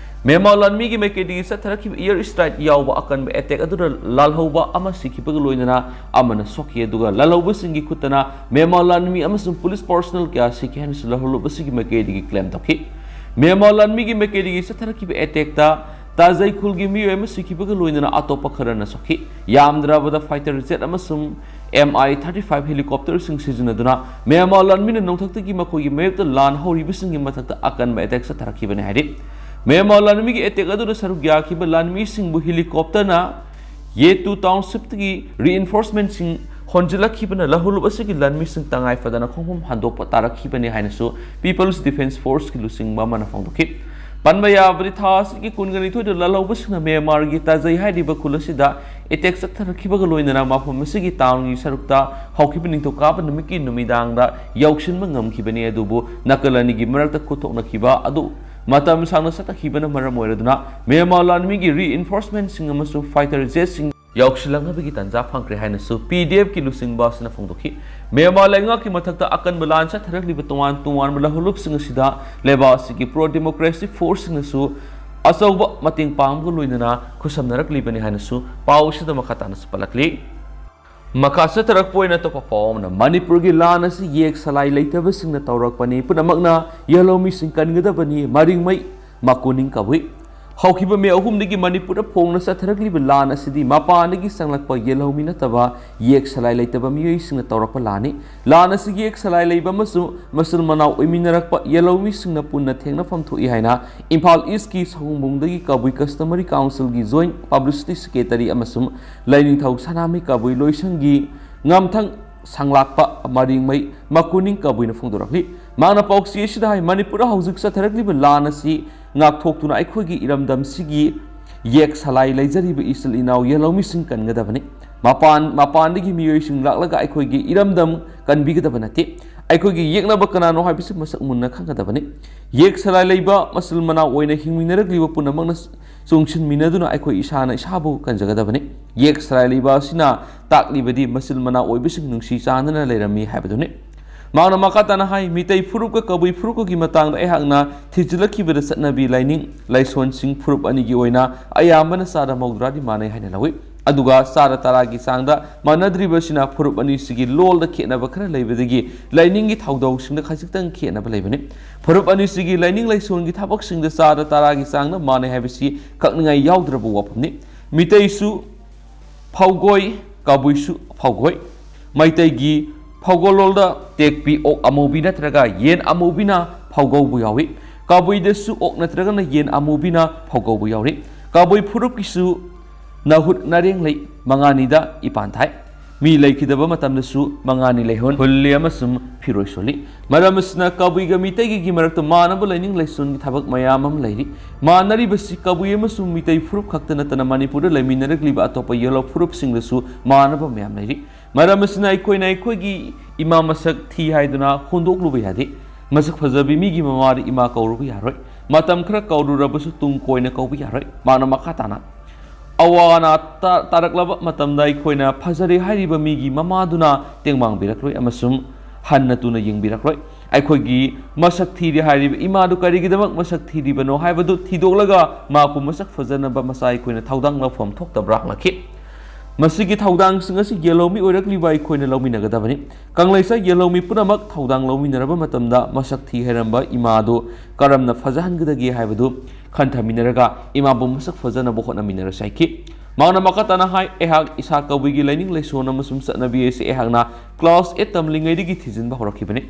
ꯃ꯭ꯌꯥꯟꯃꯥꯔ ꯂꯥꯟꯃꯤꯒꯤ ꯃꯥꯏꯀꯩꯗꯒꯤ ꯆꯠꯊꯔꯛꯈꯤꯕ ꯏꯌꯔ ꯁ꯭ꯇ꯭ꯔꯥꯏꯛ ꯌꯥꯎꯕ ꯑꯀꯟꯕ ꯑꯦꯇꯦꯛ ꯑꯗꯨꯗ ꯂꯥꯜꯍꯧꯕ ꯑꯃ ꯁꯤꯈꯤꯕꯒ ꯂꯣꯏꯅꯅ ꯑꯃꯅ ꯁꯣꯛꯈꯤ, ꯑꯗꯨꯒ ꯂꯥꯜꯍꯧꯕꯁꯤꯡꯒꯤ ꯈꯨꯠꯇꯅ ꯃ꯭ꯌꯥꯟꯃꯥꯔ ꯂꯥꯟꯃꯤ ꯑꯃꯁꯨꯡ ꯄꯨꯂꯤꯁ ꯄꯔꯁꯣꯅꯦꯜ ꯀꯌꯥ ꯁꯤꯈꯤ ꯍꯥꯏꯅꯁꯨ ꯂꯥꯜꯍꯧꯂꯨꯞ ꯑꯁꯤꯒꯤ ꯃꯥꯏꯀꯩꯗꯒꯤ ꯀ꯭ꯂꯦꯝ ꯇꯧꯈꯤ꯫ ꯃ꯭ꯌꯥꯟꯃꯥꯔ ꯂꯥꯟꯃꯤꯒꯤ ꯃꯥꯏꯀꯩꯗꯒꯤ ꯆꯠꯊꯔꯛꯈꯤꯕ ꯑꯦꯇꯦꯛꯇ ꯇꯥꯖꯩ ꯈꯨꯜꯒꯤ ꯃꯤꯑꯣꯏ ꯑꯃ ꯁꯤꯈꯤꯕꯒ ꯂꯣꯏꯅꯅ ꯑꯇꯣꯞꯄ ꯈꯔꯅ ꯁꯣꯛꯈꯤ꯫ ꯌꯥꯝꯗ꯭ꯔꯕꯗ ꯐꯥꯏꯇꯔ ꯖꯦꯠ ꯑꯃꯁꯨꯡ ꯑꯦꯝ ꯑꯥꯏ ꯊꯥꯔꯇꯤ ꯐꯥꯏꯚ ꯍꯦꯂꯤꯀꯣꯞꯇꯔꯁꯤꯡ ꯁꯤꯖꯤꯟꯅꯗꯨꯅ ꯃ꯭ꯌꯥꯟꯃꯥꯔ ꯂꯥꯟꯃꯤꯅ ꯅꯣꯡꯊꯛꯇꯒꯤ ꯃꯈꯣꯏꯒꯤ ꯃꯥꯌꯣꯛꯇ ꯂꯥꯟ ꯍꯧꯔꯤꯕꯁꯤꯡꯒꯤ ꯃꯊꯛꯇ ꯑꯀꯟꯕ ꯑꯦꯇꯦꯛ ꯆꯠꯊꯔꯛꯈꯤꯕꯅꯤ ꯍꯥꯏꯔꯤ꯫ ꯃ꯭ꯌꯥꯟꯃꯥꯔ ꯂꯥꯟꯃꯤꯒꯤ ꯑꯦꯇꯦꯛ ꯑꯗꯨꯗ ꯁꯔꯨꯛ ꯌꯥꯈꯤꯕ ꯂꯥꯟꯃꯤꯁꯤꯡꯕꯨ ꯍꯦꯂꯤꯀꯣꯞꯇꯔꯅ ꯌꯦꯇꯨ ꯇꯥꯎꯟꯁꯤꯞꯇꯒꯤ ꯔꯤꯏꯟꯐꯣꯔꯁꯃꯦꯟꯁꯤꯡ ꯍꯣꯟꯖꯤꯜꯂꯛꯈꯤꯕꯅ ꯂꯥꯜꯍꯧꯂꯨꯞ ꯑꯁꯤꯒꯤ ꯂꯥꯟꯃꯤꯁꯤꯡ ꯇꯉꯥꯏ ꯐꯗꯅ ꯈꯣꯡꯐꯝ ꯍꯟꯗꯣꯛꯄ ꯇꯥꯔꯛꯈꯤꯕꯅꯤ ꯍꯥꯏꯅꯁꯨ ꯄꯤꯄꯜꯁ ꯗꯤꯐꯦꯟꯁ ꯐꯣꯔꯁꯀꯤ ꯂꯨꯆꯤꯡꯕ ꯑꯃꯅ ꯐꯣꯡꯗꯣꯛꯈꯤ꯫ ꯄꯟꯕ ꯌꯥꯕꯗꯤ, ꯊꯥ ꯑꯁꯤꯒꯤ ꯀꯨꯟꯒ ꯅꯤꯊꯣꯏꯗ ꯂꯥꯜꯍꯧꯕꯁꯤꯡꯅ ꯃ꯭ꯌꯥꯟꯃꯥꯔꯒꯤ ꯇꯥꯖꯩ ꯍꯥꯏꯔꯤꯕ ꯈꯨꯜ ꯑꯁꯤꯗ ꯑꯦꯇꯦꯛ ꯆꯠꯊꯔꯛꯈꯤꯕꯒ ꯂꯣꯏꯅꯅ ꯃꯐꯝ ꯑꯁꯤꯒꯤ ꯇꯥꯎꯟꯒꯤ ꯁꯔꯨꯛꯇ ꯍꯧꯈꯤꯕ ꯅꯤꯡꯊꯧꯀꯥꯕ ꯅꯨꯃꯤꯠꯀꯤ ꯅꯨꯃꯤꯗꯥꯡꯗ ꯌꯧꯁꯤꯟꯕ ꯉꯝꯈꯤꯕꯅꯤ꯫ ꯑꯗꯨꯕꯨ ꯅꯥꯀꯜ ꯑꯅꯤꯒꯤ ꯃꯔꯛꯇ ꯈꯨꯠꯊꯣꯛꯅꯈꯤꯕ ꯑꯗꯨ ꯃꯇꯝ ꯁꯥꯡꯅ ꯆꯠꯊꯈꯤꯕꯅ ꯃꯔꯝ ꯑꯣꯏꯔꯗꯨꯅ ꯃ꯭ꯌꯥꯟꯃꯥꯔ ꯂꯥꯟꯃꯤꯒꯤ ꯔꯤꯏꯟꯐꯣꯔꯁꯃꯦꯟꯁꯤꯡ ꯑꯃꯁꯨꯡ ꯐꯥꯏꯇꯔ ꯖꯦꯠꯁꯤꯡ ꯌꯥꯎꯁꯤꯜꯂꯛꯅꯕꯒꯤ ꯇꯥꯟꯖꯥ ꯐꯪꯈ꯭ꯔꯦ ꯍꯥꯏꯅꯁꯨ ꯄꯤ ꯗꯤ ꯑꯦꯐꯀꯤ ꯂꯨꯆꯤꯡꯕ ꯑꯁꯤꯅ ꯐꯣꯡꯗꯣꯛꯈꯤ꯫ ꯃ꯭ꯌꯥꯟꯃꯥꯔ ꯂꯩꯉꯥꯛꯀꯤ ꯃꯊꯛꯇ ꯑꯀꯟꯕ ꯂꯥꯟ ꯆꯠꯊꯔꯛꯂꯤꯕ ꯇꯣꯉꯥꯟ ꯇꯣꯉꯥꯟꯕ ꯂꯧꯍꯜꯂꯨꯞꯁꯤꯡ ꯑꯁꯤꯗ ꯂꯩꯕꯥꯛ ꯑꯁꯤꯒꯤ ꯄ꯭ꯔꯣ ꯗꯦꯃꯣꯀ꯭ꯔꯦꯁꯤ ꯐꯣꯔꯁꯁꯤꯡꯅꯁꯨ ꯑꯆꯧꯕ ꯃꯇꯦꯡ ꯄꯥꯡꯕꯒ ꯂꯣꯏꯅꯅ ꯈꯨꯠꯁꯝꯅꯔꯛꯂꯤꯕꯅꯤ ꯍꯥꯏꯅꯁꯨ ꯄꯥꯎ ꯑꯁꯤꯗ ꯃꯈꯥ ꯇꯥꯅꯁꯨ ꯄꯜꯂꯛꯂꯤ꯫ ꯃꯈꯥ ꯆꯠꯊꯔꯛꯄ ꯑꯣꯏꯅ ꯑꯇꯣꯞꯄ ꯄꯥꯎ ꯑꯃꯅ, ꯃꯅꯤꯄꯨꯔꯒꯤ ꯂꯥꯟ ꯑꯁꯤ ꯌꯦꯛ ꯁꯂꯥꯏ ꯂꯩꯇꯕꯁꯤꯡꯅ ꯇꯧꯔꯛꯄꯅꯤ, ꯄꯨꯝꯅꯃꯛꯅ ꯌꯦꯜꯍꯧꯃꯤꯁꯤꯡ ꯀꯟꯒꯗꯕꯅꯤ, ꯃꯔꯤꯡꯃꯩ ꯃꯀꯨꯅꯤꯡ ꯀꯕꯨꯏ꯫ ꯍꯧꯈꯤꯕ ꯃꯦ ꯑꯍꯨꯝꯗꯒꯤ ꯃꯅꯤꯄꯨꯔꯗ ꯐꯣꯡꯅ ꯆꯠꯊꯔꯛꯂꯤꯕ ꯂꯥꯟ ꯑꯁꯤꯗꯤ ꯃꯄꯥꯟꯗꯒꯤ ꯆꯪꯂꯛꯄ ꯌꯦꯜꯍꯧꯃꯤ ꯅꯠꯇꯕ ꯌꯦꯛ ꯁꯂꯥꯏ ꯂꯩꯇꯕ ꯃꯤꯑꯣꯏꯁꯤꯡꯅ ꯇꯧꯔꯛꯄ ꯂꯥꯟꯅꯤ꯫ ꯂꯥꯟ ꯑꯁꯤ ꯌꯦꯛ ꯁꯂꯥꯏ ꯂꯩꯕ ꯑꯃꯁꯨꯡ ꯃꯆꯤꯜ ꯃꯅꯥꯎ ꯑꯣꯏꯃꯤꯟꯅꯔꯛꯄ ꯌꯦꯜꯍꯧꯃꯤꯁꯤꯡꯅ ꯄꯨꯟꯅ ꯊꯦꯡꯅꯐꯝ ꯊꯣꯛꯏ ꯍꯥꯏꯅ ꯏꯝꯐꯥꯜ ꯏꯁꯀꯤ ꯁꯑꯣꯝꯕꯨꯡꯗꯒꯤ ꯀꯕꯨꯏ ꯀꯁꯇꯃꯔꯤ ꯀꯥꯎꯟꯁꯤꯜꯒꯤ ꯖꯣꯏꯟ ꯄꯕ꯭ꯂꯤꯁꯤꯇꯤ ꯁꯦꯀ꯭ꯔꯦꯇꯔꯤ ꯑꯃꯁꯨꯡ ꯂꯥꯏꯅꯤꯡꯊꯧ ꯁꯅꯥꯃꯍꯤ ꯀꯕꯨꯏ ꯂꯣꯏꯁꯪꯒꯤ ꯉꯝꯊꯪ ꯁꯪꯂꯥꯛꯄ ꯃꯔꯤꯡꯃꯩ ꯃꯀꯨꯅꯤꯡ ꯀꯕꯨꯏꯅ ꯐꯣꯡꯗꯣꯔꯛꯂꯤ꯫ ꯃꯍꯥꯛꯅ ꯄꯥꯎꯆꯦ ꯑꯁꯤꯗ ꯍꯥꯏ, ꯃꯅꯤꯄꯨꯔꯗ ꯍꯧꯖꯤꯛ ꯆꯠꯊꯔꯛꯂꯤꯕ ꯂꯥꯟ ꯑꯁꯤ ꯉꯥꯛꯊꯣꯛꯇꯨꯅ ꯑꯩꯈꯣꯏꯒꯤ ꯏꯔꯝꯗꯝꯁꯤꯒꯤ ꯌꯦꯛ ꯁꯂꯥꯏ ꯂꯩꯖꯔꯤꯕ ꯏꯆꯤꯜ ꯏꯅꯥꯎ ꯌꯦꯜꯍꯧꯃꯤꯁꯤꯡ ꯀꯟꯒꯗꯕꯅꯤ꯫ ꯃꯄꯥꯟ ꯃꯄꯥꯟꯗꯒꯤ ꯃꯤꯑꯣꯏꯁꯤꯡ ꯂꯥꯛꯂꯒ ꯑꯩꯈꯣꯏꯒꯤ ꯏꯔꯝꯗꯝ ꯀꯟꯕꯤꯒꯗꯕ ꯅꯠꯇꯦ꯫ ꯑꯩꯈꯣꯏꯒꯤ ꯌꯦꯛꯅꯕ ꯀꯅꯥꯅꯣ ꯍꯥꯏꯕꯁꯤ ꯃꯁꯛ ꯃꯨꯟꯅ ꯈꯪꯒꯗꯕꯅꯤ꯫ ꯌꯦꯛ ꯁꯂꯥꯏ ꯂꯩꯕ ꯃꯆꯤꯜ ꯃꯅꯥꯎ ꯑꯣꯏꯅ ꯍꯤꯡꯃꯤꯟꯅꯔꯛꯂꯤꯕ ꯄꯨꯝꯅꯃꯛꯅ ꯆꯣꯡꯁꯤꯟꯃꯤꯟꯅꯗꯨꯅ ꯑꯩꯈꯣꯏ ꯏꯁꯥꯅ ꯏꯁꯥꯕꯨ ꯀꯟꯖꯒꯗꯕꯅꯤ꯫ ꯌꯦꯛ ꯁꯂꯥꯏ ꯂꯩꯕ ꯑꯁꯤꯅ ꯇꯥꯛꯂꯤꯕꯗꯤ ꯃꯆꯤꯜ ꯃꯅꯥꯎ ꯑꯣꯏꯕꯁꯤꯡ ꯅꯨꯡꯁꯤ ꯆꯥꯟꯅꯅ ꯂꯩꯔꯝꯃꯤ ꯍꯥꯏꯕꯗꯨꯅꯤ꯫ ꯃꯍꯥꯛꯅ ꯃꯈꯥ ꯇꯥꯅ ꯍꯥꯏ, ꯃꯤꯇꯩ ꯐꯨꯔꯨꯞꯀ ꯀꯕꯨꯏ ꯐꯨꯔꯨꯞꯀꯒꯤ ꯃꯇꯥꯡꯗ ꯑꯩꯍꯥꯛꯅ ꯊꯤꯖꯤꯜꯂꯛꯈꯤꯕꯗ ꯆꯠꯅꯕꯤ ꯂꯥꯏꯅꯤꯡ ꯂꯥꯏꯁꯣꯟꯁꯤꯡ ꯐꯨꯔꯨꯞ ꯑꯅꯤꯒꯤ ꯑꯣꯏꯅ ꯑꯌꯥꯝꯕꯅ ꯆꯥꯗ ꯃꯧꯗ꯭ꯔꯥꯗꯤ ꯃꯥꯟꯅꯩ ꯍꯥꯏꯅ ꯂꯧꯏ꯫ ꯑꯗꯨꯒ ꯆꯥꯗ ꯇꯔꯥꯒꯤ ꯆꯥꯡꯗ ꯃꯥꯟꯅꯗ꯭ꯔꯤꯕꯁꯤꯅ ꯐꯨꯔꯨꯞ ꯑꯅꯤꯁꯤꯒꯤ ꯂꯣꯜꯗ ꯈꯦꯠꯅꯕ ꯈꯔ ꯂꯩꯕꯗꯒꯤ ꯂꯥꯏꯅꯤꯡꯒꯤ ꯊꯧꯗꯥꯡꯁꯤꯡꯗ ꯈꯖꯤꯛꯇꯪ ꯈꯦꯠꯅꯕ ꯂꯩꯕꯅꯤ꯫ ꯐꯨꯔꯨꯞ ꯑꯅꯤꯁꯤꯒꯤ ꯂꯥꯏꯅꯤꯡ ꯂꯥꯏꯁꯣꯟꯒꯤ ꯊꯕꯛꯁꯤꯡꯗ ꯆꯥꯗ ꯇꯔꯥꯒꯤ ꯆꯥꯡꯗ ꯃꯥꯟꯅꯩ ꯍꯥꯏꯕꯁꯤ ꯀꯛꯅꯤꯡꯉꯥꯏ ꯌꯥꯎꯗ꯭ꯔꯕ ꯋꯥꯐꯝꯅꯤ꯫ ꯃꯤꯇꯩꯁꯨ ꯐꯧꯒꯣꯏ, ꯀꯕꯨꯏꯁꯨ ꯐꯧꯒꯣꯏ꯫ ꯃꯩꯇꯩꯒꯤ ꯐꯧꯒꯣꯜꯂꯣꯜꯗ ꯇꯦꯛꯄꯤ ꯑꯣꯛ ꯑꯃꯨꯕꯤ ꯅꯠꯇ꯭ꯔꯒ ꯌꯦꯟ ꯑꯃꯨꯕꯤꯅ ꯐꯧꯒꯧꯕ ꯌꯥꯎꯏ꯫ ꯀꯕꯨꯏꯗꯁꯨ ꯑꯣꯛ ꯅꯠꯇ꯭ꯔꯒꯅ ꯌꯦꯟ ꯑꯃꯨꯕꯤꯅ ꯐꯧꯒꯧꯕ ꯌꯥꯎꯔꯤ꯫ ꯀꯕꯨꯏ ꯐꯨꯔꯨꯞꯀꯤꯁꯨ ꯅꯥꯍꯨꯠ ꯅꯥꯔꯦꯡ ꯂꯩ, ꯃꯉꯥꯅꯤꯗ ꯏꯄꯥꯟ ꯊꯥꯏ꯫ ꯃꯤ ꯂꯩꯈꯤꯗꯕ ꯃꯇꯝꯗꯁꯨ ꯃꯉꯥꯅꯤ ꯂꯩꯍꯣꯟ ꯍꯨꯜꯂꯤ ꯑꯃꯁꯨꯡ ꯐꯤꯔꯣꯏ ꯁꯣꯜꯂꯤ꯫ ꯃꯔꯝ ꯑꯁꯤꯅ ꯀꯕꯨꯏꯒ ꯃꯤꯇꯩꯒꯒꯤ ꯃꯔꯛꯇ ꯃꯥꯟꯅꯕ ꯂꯥꯏꯅꯤꯡ ꯂꯥꯏꯁꯣꯟꯒꯤ ꯊꯕꯛ ꯃꯌꯥꯝ ꯑꯃ ꯂꯩꯔꯤ꯫ ꯃꯥꯟꯅꯔꯤꯕꯁꯤ ꯀꯕꯨꯏ ꯑꯃꯁꯨꯡ ꯃꯤꯇꯩ ꯐꯨꯔꯨꯞ ꯈꯛꯇ ꯅꯠꯇꯅ ꯃꯅꯤꯄꯨꯔꯗ ꯂꯩꯃꯤꯟꯅꯔꯛꯂꯤꯕ ꯑꯇꯣꯞꯄ ꯌꯦꯜꯍꯧ ꯐꯨꯔꯨꯞꯁꯤꯡꯗꯁꯨ ꯃꯥꯟꯅꯕ ꯃꯌꯥꯝ ꯂꯩꯔꯤ꯫ ꯃꯔꯝ ꯑꯁꯤꯅ ꯑꯩꯈꯣꯏꯅ ꯑꯩꯈꯣꯏꯒꯤ ꯏꯃꯥ ꯃꯁꯛ ꯊꯤ ꯍꯥꯏꯗꯨꯅ ꯍꯨꯟꯗꯣꯛꯂꯨꯕ ꯌꯥꯗꯦ꯫ ꯃꯁꯛ ꯐꯖꯕꯤ ꯃꯤꯒꯤ ꯃꯃꯥꯗ ꯏꯃꯥ ꯀꯧꯔꯨꯕ ꯌꯥꯔꯣꯏ꯫ ꯃꯇꯝ ꯈꯔ ꯀꯧꯔꯨꯔꯕꯁꯨ ꯇꯨꯡ ꯀꯣꯏꯅ ꯀꯧꯕ ꯌꯥꯔꯣꯏ꯫ ꯃꯥꯅ ꯃꯈꯥ ꯇꯥꯅ, ꯑꯋꯥ ꯑꯅꯥ ꯇꯥ-, ꯇꯥꯔꯛꯂꯕ ꯃꯇꯝꯗ ꯑꯩꯈꯣꯏꯅ ꯐꯖꯔꯦ ꯍꯥꯏꯔꯤꯕ ꯃꯤꯒꯤ ꯃꯃꯥꯗꯨꯅ ꯇꯦꯡꯕꯥꯡꯕꯤꯔꯛꯂꯣꯏ ꯑꯃꯁꯨꯡ ꯍꯟꯅ ꯇꯨꯅ ꯌꯦꯡꯕꯤꯔꯛꯂꯣꯏ꯫ ꯑꯩꯈꯣꯏꯒꯤ ꯃꯁꯛ ꯊꯤꯔꯦ ꯍꯥꯏꯔꯤꯕ ꯏꯃꯥꯗꯨ ꯀꯔꯤꯒꯤꯗꯃꯛ ꯃꯁꯛ ꯊꯤꯔꯤꯕꯅꯣ ꯍꯥꯏꯕꯗꯨ ꯊꯤꯗꯣꯛꯂꯒ ꯃꯍꯥꯛꯄꯨ ꯃꯁꯛ ꯐꯖꯅꯕ ꯃꯆꯥ ꯑꯩꯈꯣꯏꯅ ꯊꯧꯗꯥꯡ ꯂꯧꯐꯝ ꯊꯣꯛꯇꯕ꯭ꯔꯥ ꯍꯪꯂꯛꯈꯤ꯫ ꯃꯁꯤꯒꯤ ꯊꯧꯗꯥꯡꯁꯤꯡ ꯑꯁꯤ ꯌꯦꯜꯍꯧꯃꯤ ꯑꯣꯏꯔꯛꯂꯤꯕ ꯑꯩꯈꯣꯏꯅ ꯂꯧꯃꯤꯟꯅꯒꯗꯕꯅꯤ꯫ ꯀꯪꯂꯩꯁꯥ ꯌꯦꯜꯍꯧꯃꯤ ꯄꯨꯝꯅꯃꯛ ꯊꯧꯗꯥꯡ ꯂꯧꯃꯤꯟꯅꯔꯕ ꯃꯇꯝꯗ ꯃꯁꯛ ꯊꯤ ꯍꯥꯏꯔꯝꯕ ꯏꯃꯥꯗꯨ ꯀꯔꯝꯅ ꯐꯖꯍꯟꯒꯗꯒꯦ ꯍꯥꯏꯕꯗꯨ ꯈꯟꯊꯃꯤꯟꯅꯔꯒ ꯏꯃꯥꯕꯨ ꯃꯁꯛ ꯐꯖꯅꯕ ꯍꯣꯠꯅꯃꯤꯟꯅꯔꯁꯤ ꯍꯥꯏꯈꯤ꯫ ꯃꯍꯥꯛꯅ ꯃꯈꯥ ꯇꯥꯅ ꯍꯥꯏ, ꯑꯩꯍꯥꯛ ꯏꯁꯥ ꯀꯕꯨꯏꯒꯤ ꯂꯥꯏꯅꯤꯡ ꯂꯥꯏꯁꯣꯟ ꯑꯃꯁꯨꯡ ꯆꯠꯅꯕꯤ ꯑꯁꯤ ꯑꯩꯍꯥꯛꯅ class eight ꯇꯝꯂꯤꯉꯩꯗꯒꯤ ꯊꯤꯖꯤꯟꯕ ꯍꯧꯔꯛꯈꯤꯕꯅꯤ꯫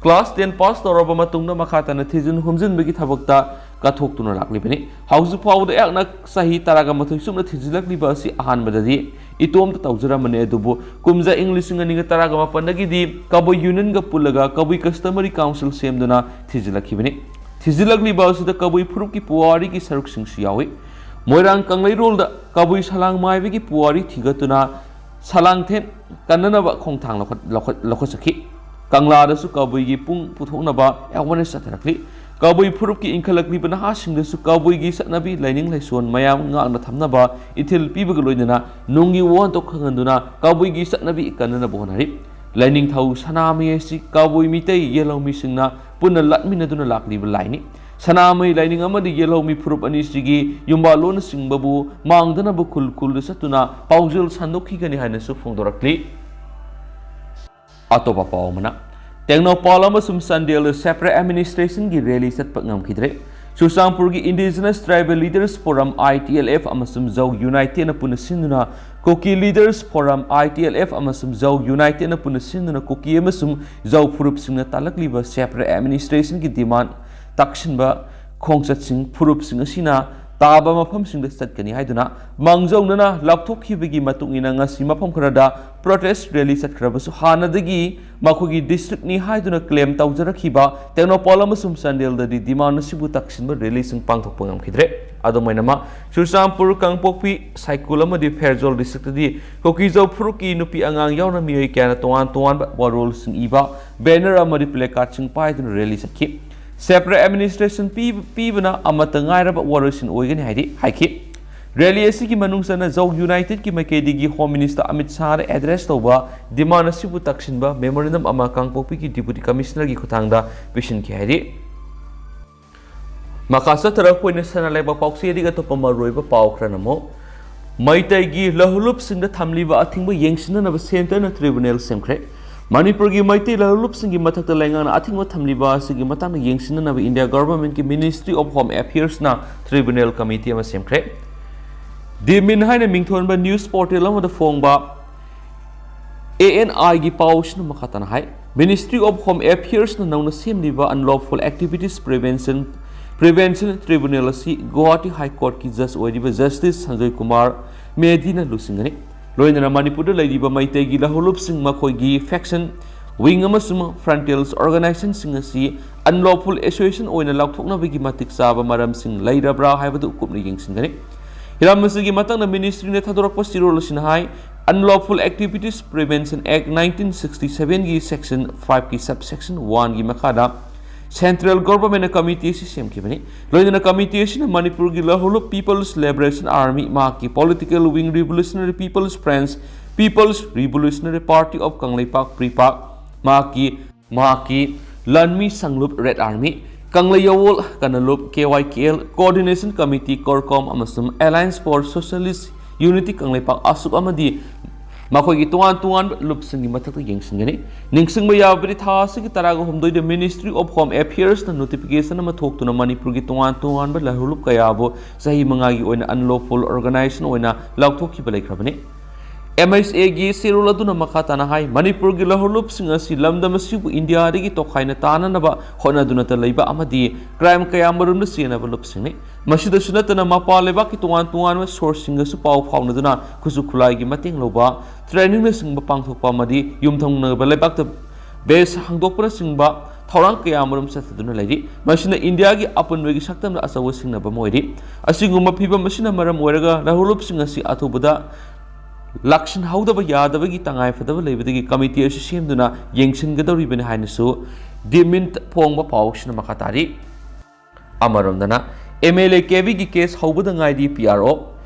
Class ten pass ꯇꯧꯔꯕ ꯃꯇꯨꯡꯗ ꯃꯈꯥ ꯇꯥꯅ ꯊꯤꯖꯤꯟ ꯍꯨꯝꯖꯤꯟꯕꯒꯤ ꯊꯕꯛꯇ ꯀꯠꯊꯣꯛꯇꯨꯅ ꯂꯥꯛꯂꯤꯕꯅꯤ꯫ ꯍꯧꯖꯤꯛ ꯐꯥꯎꯕꯗ ꯑꯩꯍꯥꯛꯅ ꯆꯍꯤ ꯇꯔꯥꯒ ꯃꯥꯊꯣꯏ ꯆꯨꯞꯅ ꯊꯤꯖꯤꯜꯂꯛꯂꯤꯕ ꯑꯁꯤ ꯑꯍꯥꯟꯕꯗꯗꯤ ꯏꯇꯣꯝꯇ ꯇꯧꯖꯔꯝꯕꯅꯤ, ꯑꯗꯨꯕꯨ ꯀꯨꯝꯖꯥ ꯏꯪ ꯂꯤꯁꯤꯡ ꯑꯅꯤꯒ ꯇꯔꯥꯒ ꯃꯥꯄꯟꯗꯒꯤꯗꯤ ꯀꯕꯨꯏ unionꯒ ꯄꯨꯜꯂꯒ ꯀꯕꯨꯏ customary council ꯁꯦꯝꯗꯨꯅ ꯊꯤꯖꯤꯜꯂꯛꯈꯤꯕꯅꯤ꯫ ꯊꯤꯖꯤꯜꯂꯛꯂꯤꯕ ꯑꯁꯤꯗ ꯀꯕꯨꯏ ꯐꯨꯔꯨꯞꯀꯤ ꯄꯨꯋꯥꯔꯤꯒꯤ ꯁꯔꯨꯛꯁꯤꯡꯁꯨ ꯌꯥꯎꯏ꯫ ꯃꯣꯏꯔꯥꯡ ꯀꯪꯂꯩꯔꯣꯜꯗ ꯀꯕꯨꯏ ꯁꯂꯥꯡ ꯃꯥꯏꯕꯒꯤ ꯄꯨꯋꯥꯔꯤ ꯊꯤꯒꯠꯇꯨꯅ ꯁꯂꯥꯡꯊꯦꯟ ꯀꯟꯅꯅꯕ ꯈꯣꯡꯊꯥꯡ ꯂꯧꯈꯠ-, ꯂꯧꯈꯠ-, ꯂꯧꯈꯠꯆꯈꯤ꯫ ꯀꯪꯂꯥꯗꯁꯨ ꯀꯕꯨꯏꯒꯤ ꯄꯨꯡ ꯄꯨꯊꯣꯛꯅꯕ awareness ꯆꯠꯊꯔꯛꯂꯤ꯫ ꯀꯕꯨꯏ ꯐꯨꯔꯨꯞꯀꯤ ꯏꯟꯈꯠꯂꯛꯂꯤꯕ ꯅꯍꯥꯁꯤꯡꯗꯁꯨ ꯀꯕꯨꯏꯒꯤ ꯆꯠꯅꯕꯤ ꯂꯥꯏꯅꯤꯡ ꯂꯥꯏꯁꯣꯟ ꯃꯌꯥꯝ ꯉꯥꯛꯅ ꯊꯝꯅꯕ ꯏꯊꯤꯜ ꯄꯤꯕꯒ ꯂꯣꯏꯅꯅ ꯅꯨꯡꯒꯤ ꯋꯥꯍꯟꯊꯣꯛ ꯈꯪꯍꯟꯗꯨꯅ ꯀꯕꯨꯏꯒꯤ ꯆꯠꯅꯕꯤ ꯀꯟꯅꯅꯕ ꯍꯣꯠꯅꯔꯤ꯫ ꯂꯥꯏꯅꯤꯡꯊꯧ ꯁꯅꯥꯃꯍꯤ ꯑꯁꯤ ꯀꯕꯨꯏ ꯃꯤꯇꯩ ꯌꯦꯜꯍꯧꯃꯤꯁꯤꯡꯅ ꯄꯨꯟꯅ ꯂꯥꯠꯃꯤꯟꯅꯗꯨꯅ ꯂꯥꯛꯂꯤꯕ ꯂꯥꯏꯅꯤ꯫ ꯁꯅꯥꯃꯍꯤ ꯂꯥꯏꯅꯤꯡ ꯑꯃꯗꯤ ꯌꯦꯜꯍꯧꯃꯤ ꯐꯨꯔꯨꯞ ꯑꯅꯤꯁꯤꯒꯤ ꯌꯨꯝꯕꯥꯜꯂꯣꯟꯅꯆꯤꯡꯕꯕꯨ ꯃꯥꯡꯗꯅꯕ ꯈꯨꯜ ꯈꯨꯜꯗ ꯆꯠꯇꯨꯅ ꯄꯥꯎꯖꯦꯜ ꯁꯟꯗꯣꯛꯈꯤꯒꯅꯤ ꯍꯥꯏꯅꯁꯨ ꯐꯣꯡꯗꯣꯔꯛꯂꯤ꯫ ꯑꯇꯣꯞꯄ ꯄꯥꯎ ꯑꯃꯅ, ꯇꯦꯡꯅꯧꯄꯜ ꯑꯃꯁꯨꯡ ꯆꯥꯟꯗꯦꯜꯗ separate administrationꯒꯤ rally ꯆꯠꯄ ꯉꯝꯈꯤꯗ꯭ꯔꯦ꯫ ꯆꯨꯔꯆꯥꯟꯄꯨꯔꯒꯤ Indigenous Tribal Leaders Forum, ITLF, ꯑꯃꯁꯨꯡ ꯖꯧ Unitedꯅ ꯄꯨꯟꯅ ꯁꯤꯟꯗꯨꯅ, Kuki Leaders Forum, ITLF, ꯑꯃꯁꯨꯡ ꯖꯧ Unitedꯅ ꯄꯨꯟꯅ ꯁꯤꯟꯗꯨꯅ ꯀꯨꯀꯤ ꯑꯃꯁꯨꯡ ꯖꯧ ꯐꯨꯔꯨꯞꯁꯤꯡꯅ ꯇꯥꯛꯂꯛꯂꯤꯕ separate administrationꯒꯤ demand ꯇꯥꯛꯁꯤꯟꯕ ꯈꯣꯡꯆꯠꯁꯤꯡ ꯐꯨꯔꯨꯞꯁꯤꯡ ꯑꯁꯤꯅ ꯇꯥꯕ ꯃꯐꯝꯁꯤꯡꯗ ꯆꯠꯀꯅꯤ ꯍꯥꯏꯗꯨꯅ ꯃꯥꯡꯖꯧꯅꯅ ꯂꯥꯎꯊꯣꯛꯈꯤꯕꯒꯤ ꯃꯇꯨꯡ ꯏꯟꯅ ꯉꯁꯤ ꯃꯐꯝ ꯈꯔꯗ protest rally ꯆꯠꯈ꯭ꯔꯕꯁꯨ, ꯍꯥꯟꯅꯗꯒꯤ ꯃꯈꯣꯏꯒꯤ districtꯅꯤ ꯍꯥꯏꯗꯨꯅ claim ꯇꯧꯖꯔꯛꯈꯤꯕ ꯇꯦꯡꯅꯧꯄꯜ ꯑꯃꯁꯨꯡ ꯆꯥꯟꯗꯦꯜꯗꯗꯤ demand ꯑꯁꯤꯕꯨ ꯇꯛꯁꯤꯟꯕ rallyꯁꯤꯡ ꯄꯥꯡꯊꯣꯛꯄ ꯉꯝꯈꯤꯗ꯭ꯔꯦ꯫ ꯑꯗꯨꯝ ꯑꯣꯏꯅꯃꯛ, ꯆꯨꯔꯆꯥꯟꯄꯨꯔ, ꯀꯥꯡꯄꯣꯛꯄꯤ, ꯁꯥꯏꯀꯨꯜ ꯑꯃꯗꯤ ꯐꯦꯔꯖꯣꯜ districtꯇꯗꯤ ꯀꯨꯀꯤꯖꯧ ꯐꯨꯔꯨꯞꯀꯤ ꯅꯨꯄꯤ ꯑꯉꯥꯡ ꯌꯥꯎꯅ ꯃꯤꯑꯣꯏ ꯀꯌꯥꯅ ꯇꯣꯉꯥꯟ ꯇꯣꯉꯥꯟꯕ ꯋꯥꯔꯣꯜꯁꯤꯡ ꯏꯕ banner ꯑꯃꯗꯤ placardꯁꯤꯡ ꯄꯥꯏꯗꯨꯅ rally ꯆꯠꯈꯤ꯫ Separate administration ꯄꯤ-, ꯄꯤꯕꯅ ꯑꯃꯠꯇ ꯉꯥꯏꯔꯕ ꯋꯥꯔꯣꯏꯁꯤꯟ ꯑꯣꯏꯒꯅꯤ ꯍꯥꯏꯗꯤ ꯍꯥꯏꯈꯤ꯫ ꯔꯦꯂꯤ ꯑꯁꯤꯒꯤ ꯃꯅꯨꯡ ꯆꯟꯅ ꯖꯧ ꯌꯨꯅꯥꯏꯇꯦꯗꯀꯤ ꯃꯥꯏꯀꯩꯗꯒꯤ ꯍꯣꯝ ꯃꯤꯅꯤꯁꯇꯔ ꯑꯃꯤꯠ ꯁꯥꯍꯗ ꯑꯦꯗ꯭ꯔꯦꯁ ꯇꯧꯕ ꯗꯤꯃꯥꯟ ꯑꯁꯤꯕꯨ ꯇꯛꯁꯤꯟꯕ ꯃꯦꯃꯣꯔꯦꯟꯗꯝ ꯑꯃ ꯀꯥꯡꯄꯣꯛꯄꯤꯒꯤ ꯗꯤꯄꯨꯇꯤ ꯀꯃꯤꯁꯅꯔꯒꯤ ꯈꯨꯠꯊꯥꯡꯗ ꯄꯤꯁꯤꯟꯈꯤ ꯍꯥꯏꯔꯤ꯫ ꯃꯈꯥ ꯆꯠꯊꯔꯛꯄ ꯑꯣꯏꯅ ꯁꯅꯥ ꯂꯩꯕꯥꯛ ꯄꯥꯎꯆꯦꯗꯒꯤ ꯑꯇꯣꯞꯄ ꯃꯔꯨꯑꯣꯏꯕ ꯄꯥꯎ ꯈꯔꯅ ꯑꯃꯨꯛ ꯃꯩꯇꯩꯒꯤ ꯂꯧꯍꯨꯂꯨꯞꯁꯤꯡꯗ ꯊꯝꯂꯤꯕ ꯑꯊꯤꯡꯕ ꯌꯦꯡꯁꯤꯟꯅꯅꯕ ꯁꯦꯟꯇꯔꯅ ꯇ꯭ꯔꯤꯕꯨꯅꯦꯜ ꯁꯦꯝꯈ꯭ꯔꯦ꯫ ꯃꯅꯤꯄꯨꯔꯒꯤ ꯃꯩꯇꯩ ꯂꯧꯍꯨꯂꯨꯞꯁꯤꯡꯒꯤ ꯃꯊꯛꯇ ꯂꯩꯉꯥꯛꯅ ꯑꯊꯤꯡꯕ ꯊꯝꯂꯤꯕ ꯑꯁꯤꯒꯤ ꯃꯇꯥꯡꯗ ꯌꯦꯡꯁꯤꯟꯅꯅꯕ ꯏꯟꯗꯤꯌꯥ ꯒꯚꯔꯟꯃꯦꯟꯠꯀꯤ ꯃꯤꯅꯤꯁꯇ꯭ꯔꯤ ꯑꯣꯐ ꯍꯣꯝ ꯑꯦꯐꯤꯌꯔꯁꯅ ꯇ꯭ꯔꯤꯕꯨꯅꯦꯜ ꯀꯃꯤꯇꯤ ꯑꯃ ꯁꯦꯝꯈ꯭ꯔꯦ꯫ ꯗꯤ ꯃꯤꯟ ꯍꯥꯏꯅ ꯃꯤꯡꯊꯣꯟꯕ ꯅ꯭ꯌꯨꯁ ꯄꯣꯔꯇꯦꯜ ꯑꯃꯗ ꯐꯣꯡꯕ ꯑꯦ ꯑꯦꯟ ꯑꯥꯏꯒꯤ ꯄꯥꯎꯁꯤꯅ ꯃꯈꯥ ꯇꯥꯅ ꯍꯥꯏ, ꯃꯤꯅꯤꯁꯇ꯭ꯔꯤ ꯑꯣꯐ ꯍꯣꯝ ꯑꯦꯐꯤꯌꯔꯁꯅ ꯅꯧꯅ ꯁꯦꯝꯂꯤꯕ ꯑꯟꯂꯣꯐꯨꯜ ꯑꯦꯛꯇꯤꯚꯤꯇꯤꯁ ꯄ꯭ꯔꯤꯚꯦꯟꯁꯟ ꯄ꯭ꯔꯤꯚꯦꯟꯁꯟ ꯇ꯭ꯔꯤꯕꯨꯅꯦꯜ ꯑꯁꯤ ꯒꯨꯋꯥꯍꯥꯇꯤ ꯍꯥꯏ ꯀꯣꯔꯠꯀꯤ ꯖꯖ ꯑꯣꯏꯔꯤꯕ ꯖꯁꯇꯤꯁ ꯁꯟꯖꯣꯏ ꯀꯨꯃꯥꯔ ꯃꯦꯙꯤꯅ ꯂꯨꯆꯤꯡꯒꯅꯤ꯫ ꯂꯣꯏꯅꯅ ꯃꯅꯤꯄꯨꯔꯗ ꯂꯩꯔꯤꯕ ꯃꯩꯇꯩꯒꯤ ꯂꯧꯍꯨꯂꯨꯞꯁꯤꯡ, ꯃꯈꯣꯏꯒꯤ ꯐꯦꯛꯁꯟ, ꯋꯤꯡ ꯑꯃꯁꯨꯡ ꯐ꯭ꯔꯟꯇꯦꯜꯁ ꯑꯣꯔꯒꯅꯥꯏꯖꯦꯁꯟꯁꯤꯡ ꯑꯁꯤ ꯑꯟꯂꯣꯐꯨꯜ ꯑꯦꯁꯣꯁꯤꯌꯦꯁꯟ ꯑꯣꯏꯅ ꯂꯥꯎꯊꯣꯛꯅꯕꯒꯤ ꯃꯇꯤꯛ ꯆꯥꯕ ꯃꯔꯝꯁꯤꯡ ꯂꯩꯔꯕ꯭ꯔꯥ ꯍꯥꯏꯕꯗꯨ ꯀꯨꯞꯅ ꯌꯦꯡꯁꯤꯟꯒꯅꯤ꯫ ꯍꯤꯔꯝ ꯑꯁꯤꯒꯤ ꯃꯇꯥꯡꯗ ꯃꯤꯅꯤꯁꯇ꯭ꯔꯤꯅ ꯊꯥꯗꯣꯔꯛꯄ ꯆꯦꯔꯣꯜ ꯑꯁꯤꯅ ꯍꯥꯏ, Unlawful Activities Prevention Act nineteen sixty seven ꯒꯤ ꯁꯦꯛꯁꯟ five ꯀꯤ ꯁꯕ ꯁꯦꯛꯁꯟ one ꯒꯤ ꯃꯈꯥꯗ ꯁꯦꯟꯇ꯭ꯔꯦꯜ ꯒꯣꯚꯔꯟꯃꯦꯟꯠꯅ ꯀꯃꯤꯇꯤ ꯑꯁꯤ ꯁꯦꯝꯈꯤꯕꯅꯤ꯫ ꯂꯣꯏꯅꯅ ꯀꯃꯤꯇꯤ ꯑꯁꯤꯅ ꯃꯅꯤꯄꯨꯔꯒꯤ ꯂꯧꯍꯨꯂꯨꯞ ꯄꯤꯄꯜꯁ ꯂꯤꯕꯔꯦꯁꯟ ꯑꯥꯔꯃꯤ, ꯃꯍꯥꯛꯀꯤ political wing Revolutionary People's Front, People's Revolutionary Party of Kangleipak, PREPAK, ꯃꯍꯥꯛꯀꯤ ꯃꯍꯥꯛꯀꯤ ꯂꯥꯟꯃꯤ ꯁꯪꯂꯨꯞ Red Army, Kanglei Yawol Kannalup K Y K L, Coordination Committee CorCom ꯑꯃꯁꯨꯡ Alliance for Socialist Unity Kangleipak, ꯑꯁꯨꯛ ꯑꯃꯗꯤ ꯃꯈꯣꯏꯒꯤ ꯇꯣꯉꯥꯟ ꯇꯣꯉꯥꯟꯕ ꯂꯨꯞꯁꯤꯡꯒꯤ ꯃꯊꯛꯇ ꯌꯦꯡꯁꯤꯟꯒꯅꯤ꯫ ꯅꯤꯡꯁꯤꯡꯕ ꯌꯥꯕꯗꯤ ꯊꯥ ꯑꯁꯤꯒꯤ ꯇꯔꯥꯒ ꯍꯨꯝꯗꯣꯏꯗ ꯃꯤꯅꯤꯁꯇ꯭ꯔꯤ ꯑꯣꯐ ꯍꯣꯝ ꯑꯦꯐꯤꯌꯔꯁꯅ ꯅꯣꯇꯤꯐꯤꯀꯦꯁꯟ ꯑꯃ ꯊꯣꯛꯇꯨꯅ ꯃꯅꯤꯄꯨꯔꯒꯤ ꯇꯣꯉꯥꯟ ꯇꯣꯉꯥꯟꯕ ꯂꯧꯍꯨꯂꯨꯞ ꯀꯌꯥꯕꯨ ꯆꯍꯤ ꯃꯉꯥꯒꯤ ꯑꯣꯏꯅ ꯑꯟꯂꯣꯐꯨꯜ ꯑꯣꯔꯒꯅꯥꯏꯖꯦꯁꯟ ꯑꯣꯏꯅ ꯂꯥꯎꯊꯣꯛꯈꯤꯕ ꯂꯩꯈ꯭ꯔꯕꯅꯤ꯫ ꯑꯦꯝ ꯑꯩꯆ ꯑꯦꯒꯤ ꯆꯦꯔꯣꯜ ꯑꯗꯨꯅ ꯃꯈꯥ ꯇꯥꯅ ꯍꯥꯏ, ꯃꯅꯤꯄꯨꯔꯒꯤ ꯂꯧꯍꯨꯂꯨꯞꯁꯤꯡ ꯑꯁꯤ ꯂꯝꯗꯝ ꯑꯁꯤꯕꯨ ꯏꯟꯗꯤꯌꯥꯗꯒꯤ ꯇꯣꯈꯥꯏꯅ ꯇꯥꯅꯅꯕ ꯍꯣꯠꯅꯗꯨꯅꯇ ꯂꯩꯕ ꯑꯃꯗꯤ ꯀ꯭ꯔꯥꯏꯝ ꯀꯌꯥ ꯃꯔꯨꯝꯗ ꯆꯦꯟꯅꯕ ꯂꯨꯞꯁꯤꯡꯅꯤ꯫ ꯃꯁꯤꯗꯁꯨ ꯅꯠꯇꯅ ꯃꯄꯥꯟ ꯂꯩꯕꯥꯛꯀꯤ ꯇꯣꯉꯥꯟ ꯇꯣꯉꯥꯟꯕ ꯁꯣꯔꯁꯁꯤꯡꯒꯁꯨ ꯄꯥꯎ ꯐꯥꯎꯅꯗꯨꯅ ꯈꯨꯠꯁꯨ ꯈꯨꯠꯂꯥꯏꯒꯤ ꯃꯇꯦꯡ ꯂꯧꯕ, ꯇ꯭ꯔꯦꯅꯤꯡꯅꯆꯤꯡꯕ ꯄꯥꯡꯊꯣꯛꯄ ꯑꯃꯗꯤ ꯌꯨꯝꯊꯪꯅꯕ ꯂꯩꯕꯥꯛꯇ ꯕꯦꯁ ꯍꯥꯡꯗꯣꯛꯄꯅꯆꯤꯡꯕ ꯊꯧꯔꯥꯡ ꯀꯌꯥ ꯃꯔꯨꯝ ꯆꯠꯊꯗꯨꯅ ꯂꯩꯔꯤ꯫ ꯃꯁꯤꯅ ꯏꯟꯗꯤꯌꯥꯒꯤ ꯑꯄꯨꯟꯕꯒꯤ ꯁꯛꯇꯝꯗ ꯑꯆꯧꯕ ꯁꯤꯡꯅꯕ ꯑꯃ ꯑꯣꯏꯔꯤ꯫ ꯑꯁꯤꯒꯨꯝꯕ ꯐꯤꯚꯝ ꯑꯁꯤꯅ ꯃꯔꯝ ꯑꯣꯏꯔꯒ ꯂꯧꯍꯨꯂꯨꯞꯁꯤꯡ ꯑꯁꯤ ꯑꯊꯨꯕꯗ ꯂꯥꯛꯁꯤꯟꯍꯧꯗꯕ ꯌꯥꯗꯕꯒꯤ ꯇꯉꯥꯏꯐꯗꯕ ꯂꯩꯕꯗꯒꯤ ꯀꯃꯤꯇꯤ ꯑꯁꯤ ꯁꯦꯝꯗꯨꯅ ꯌꯦꯡꯁꯤꯟꯒꯗꯧꯔꯤꯕꯅꯤ ꯍꯥꯏꯅꯁꯨ ꯗꯤ ꯃꯤꯟꯠ ꯐꯣꯡꯕ ꯄꯥꯎꯁꯤꯅ ꯃꯈꯥ ꯇꯥꯔꯤ꯫ ꯑꯃꯔꯣꯝꯗꯅ, ꯑꯦꯝ ꯑꯦꯜ ꯑꯦ ꯀꯦꯕꯤꯒꯤ ꯀꯦꯁ ꯍꯧꯕꯗ ꯉꯥꯏꯔꯤ P R O.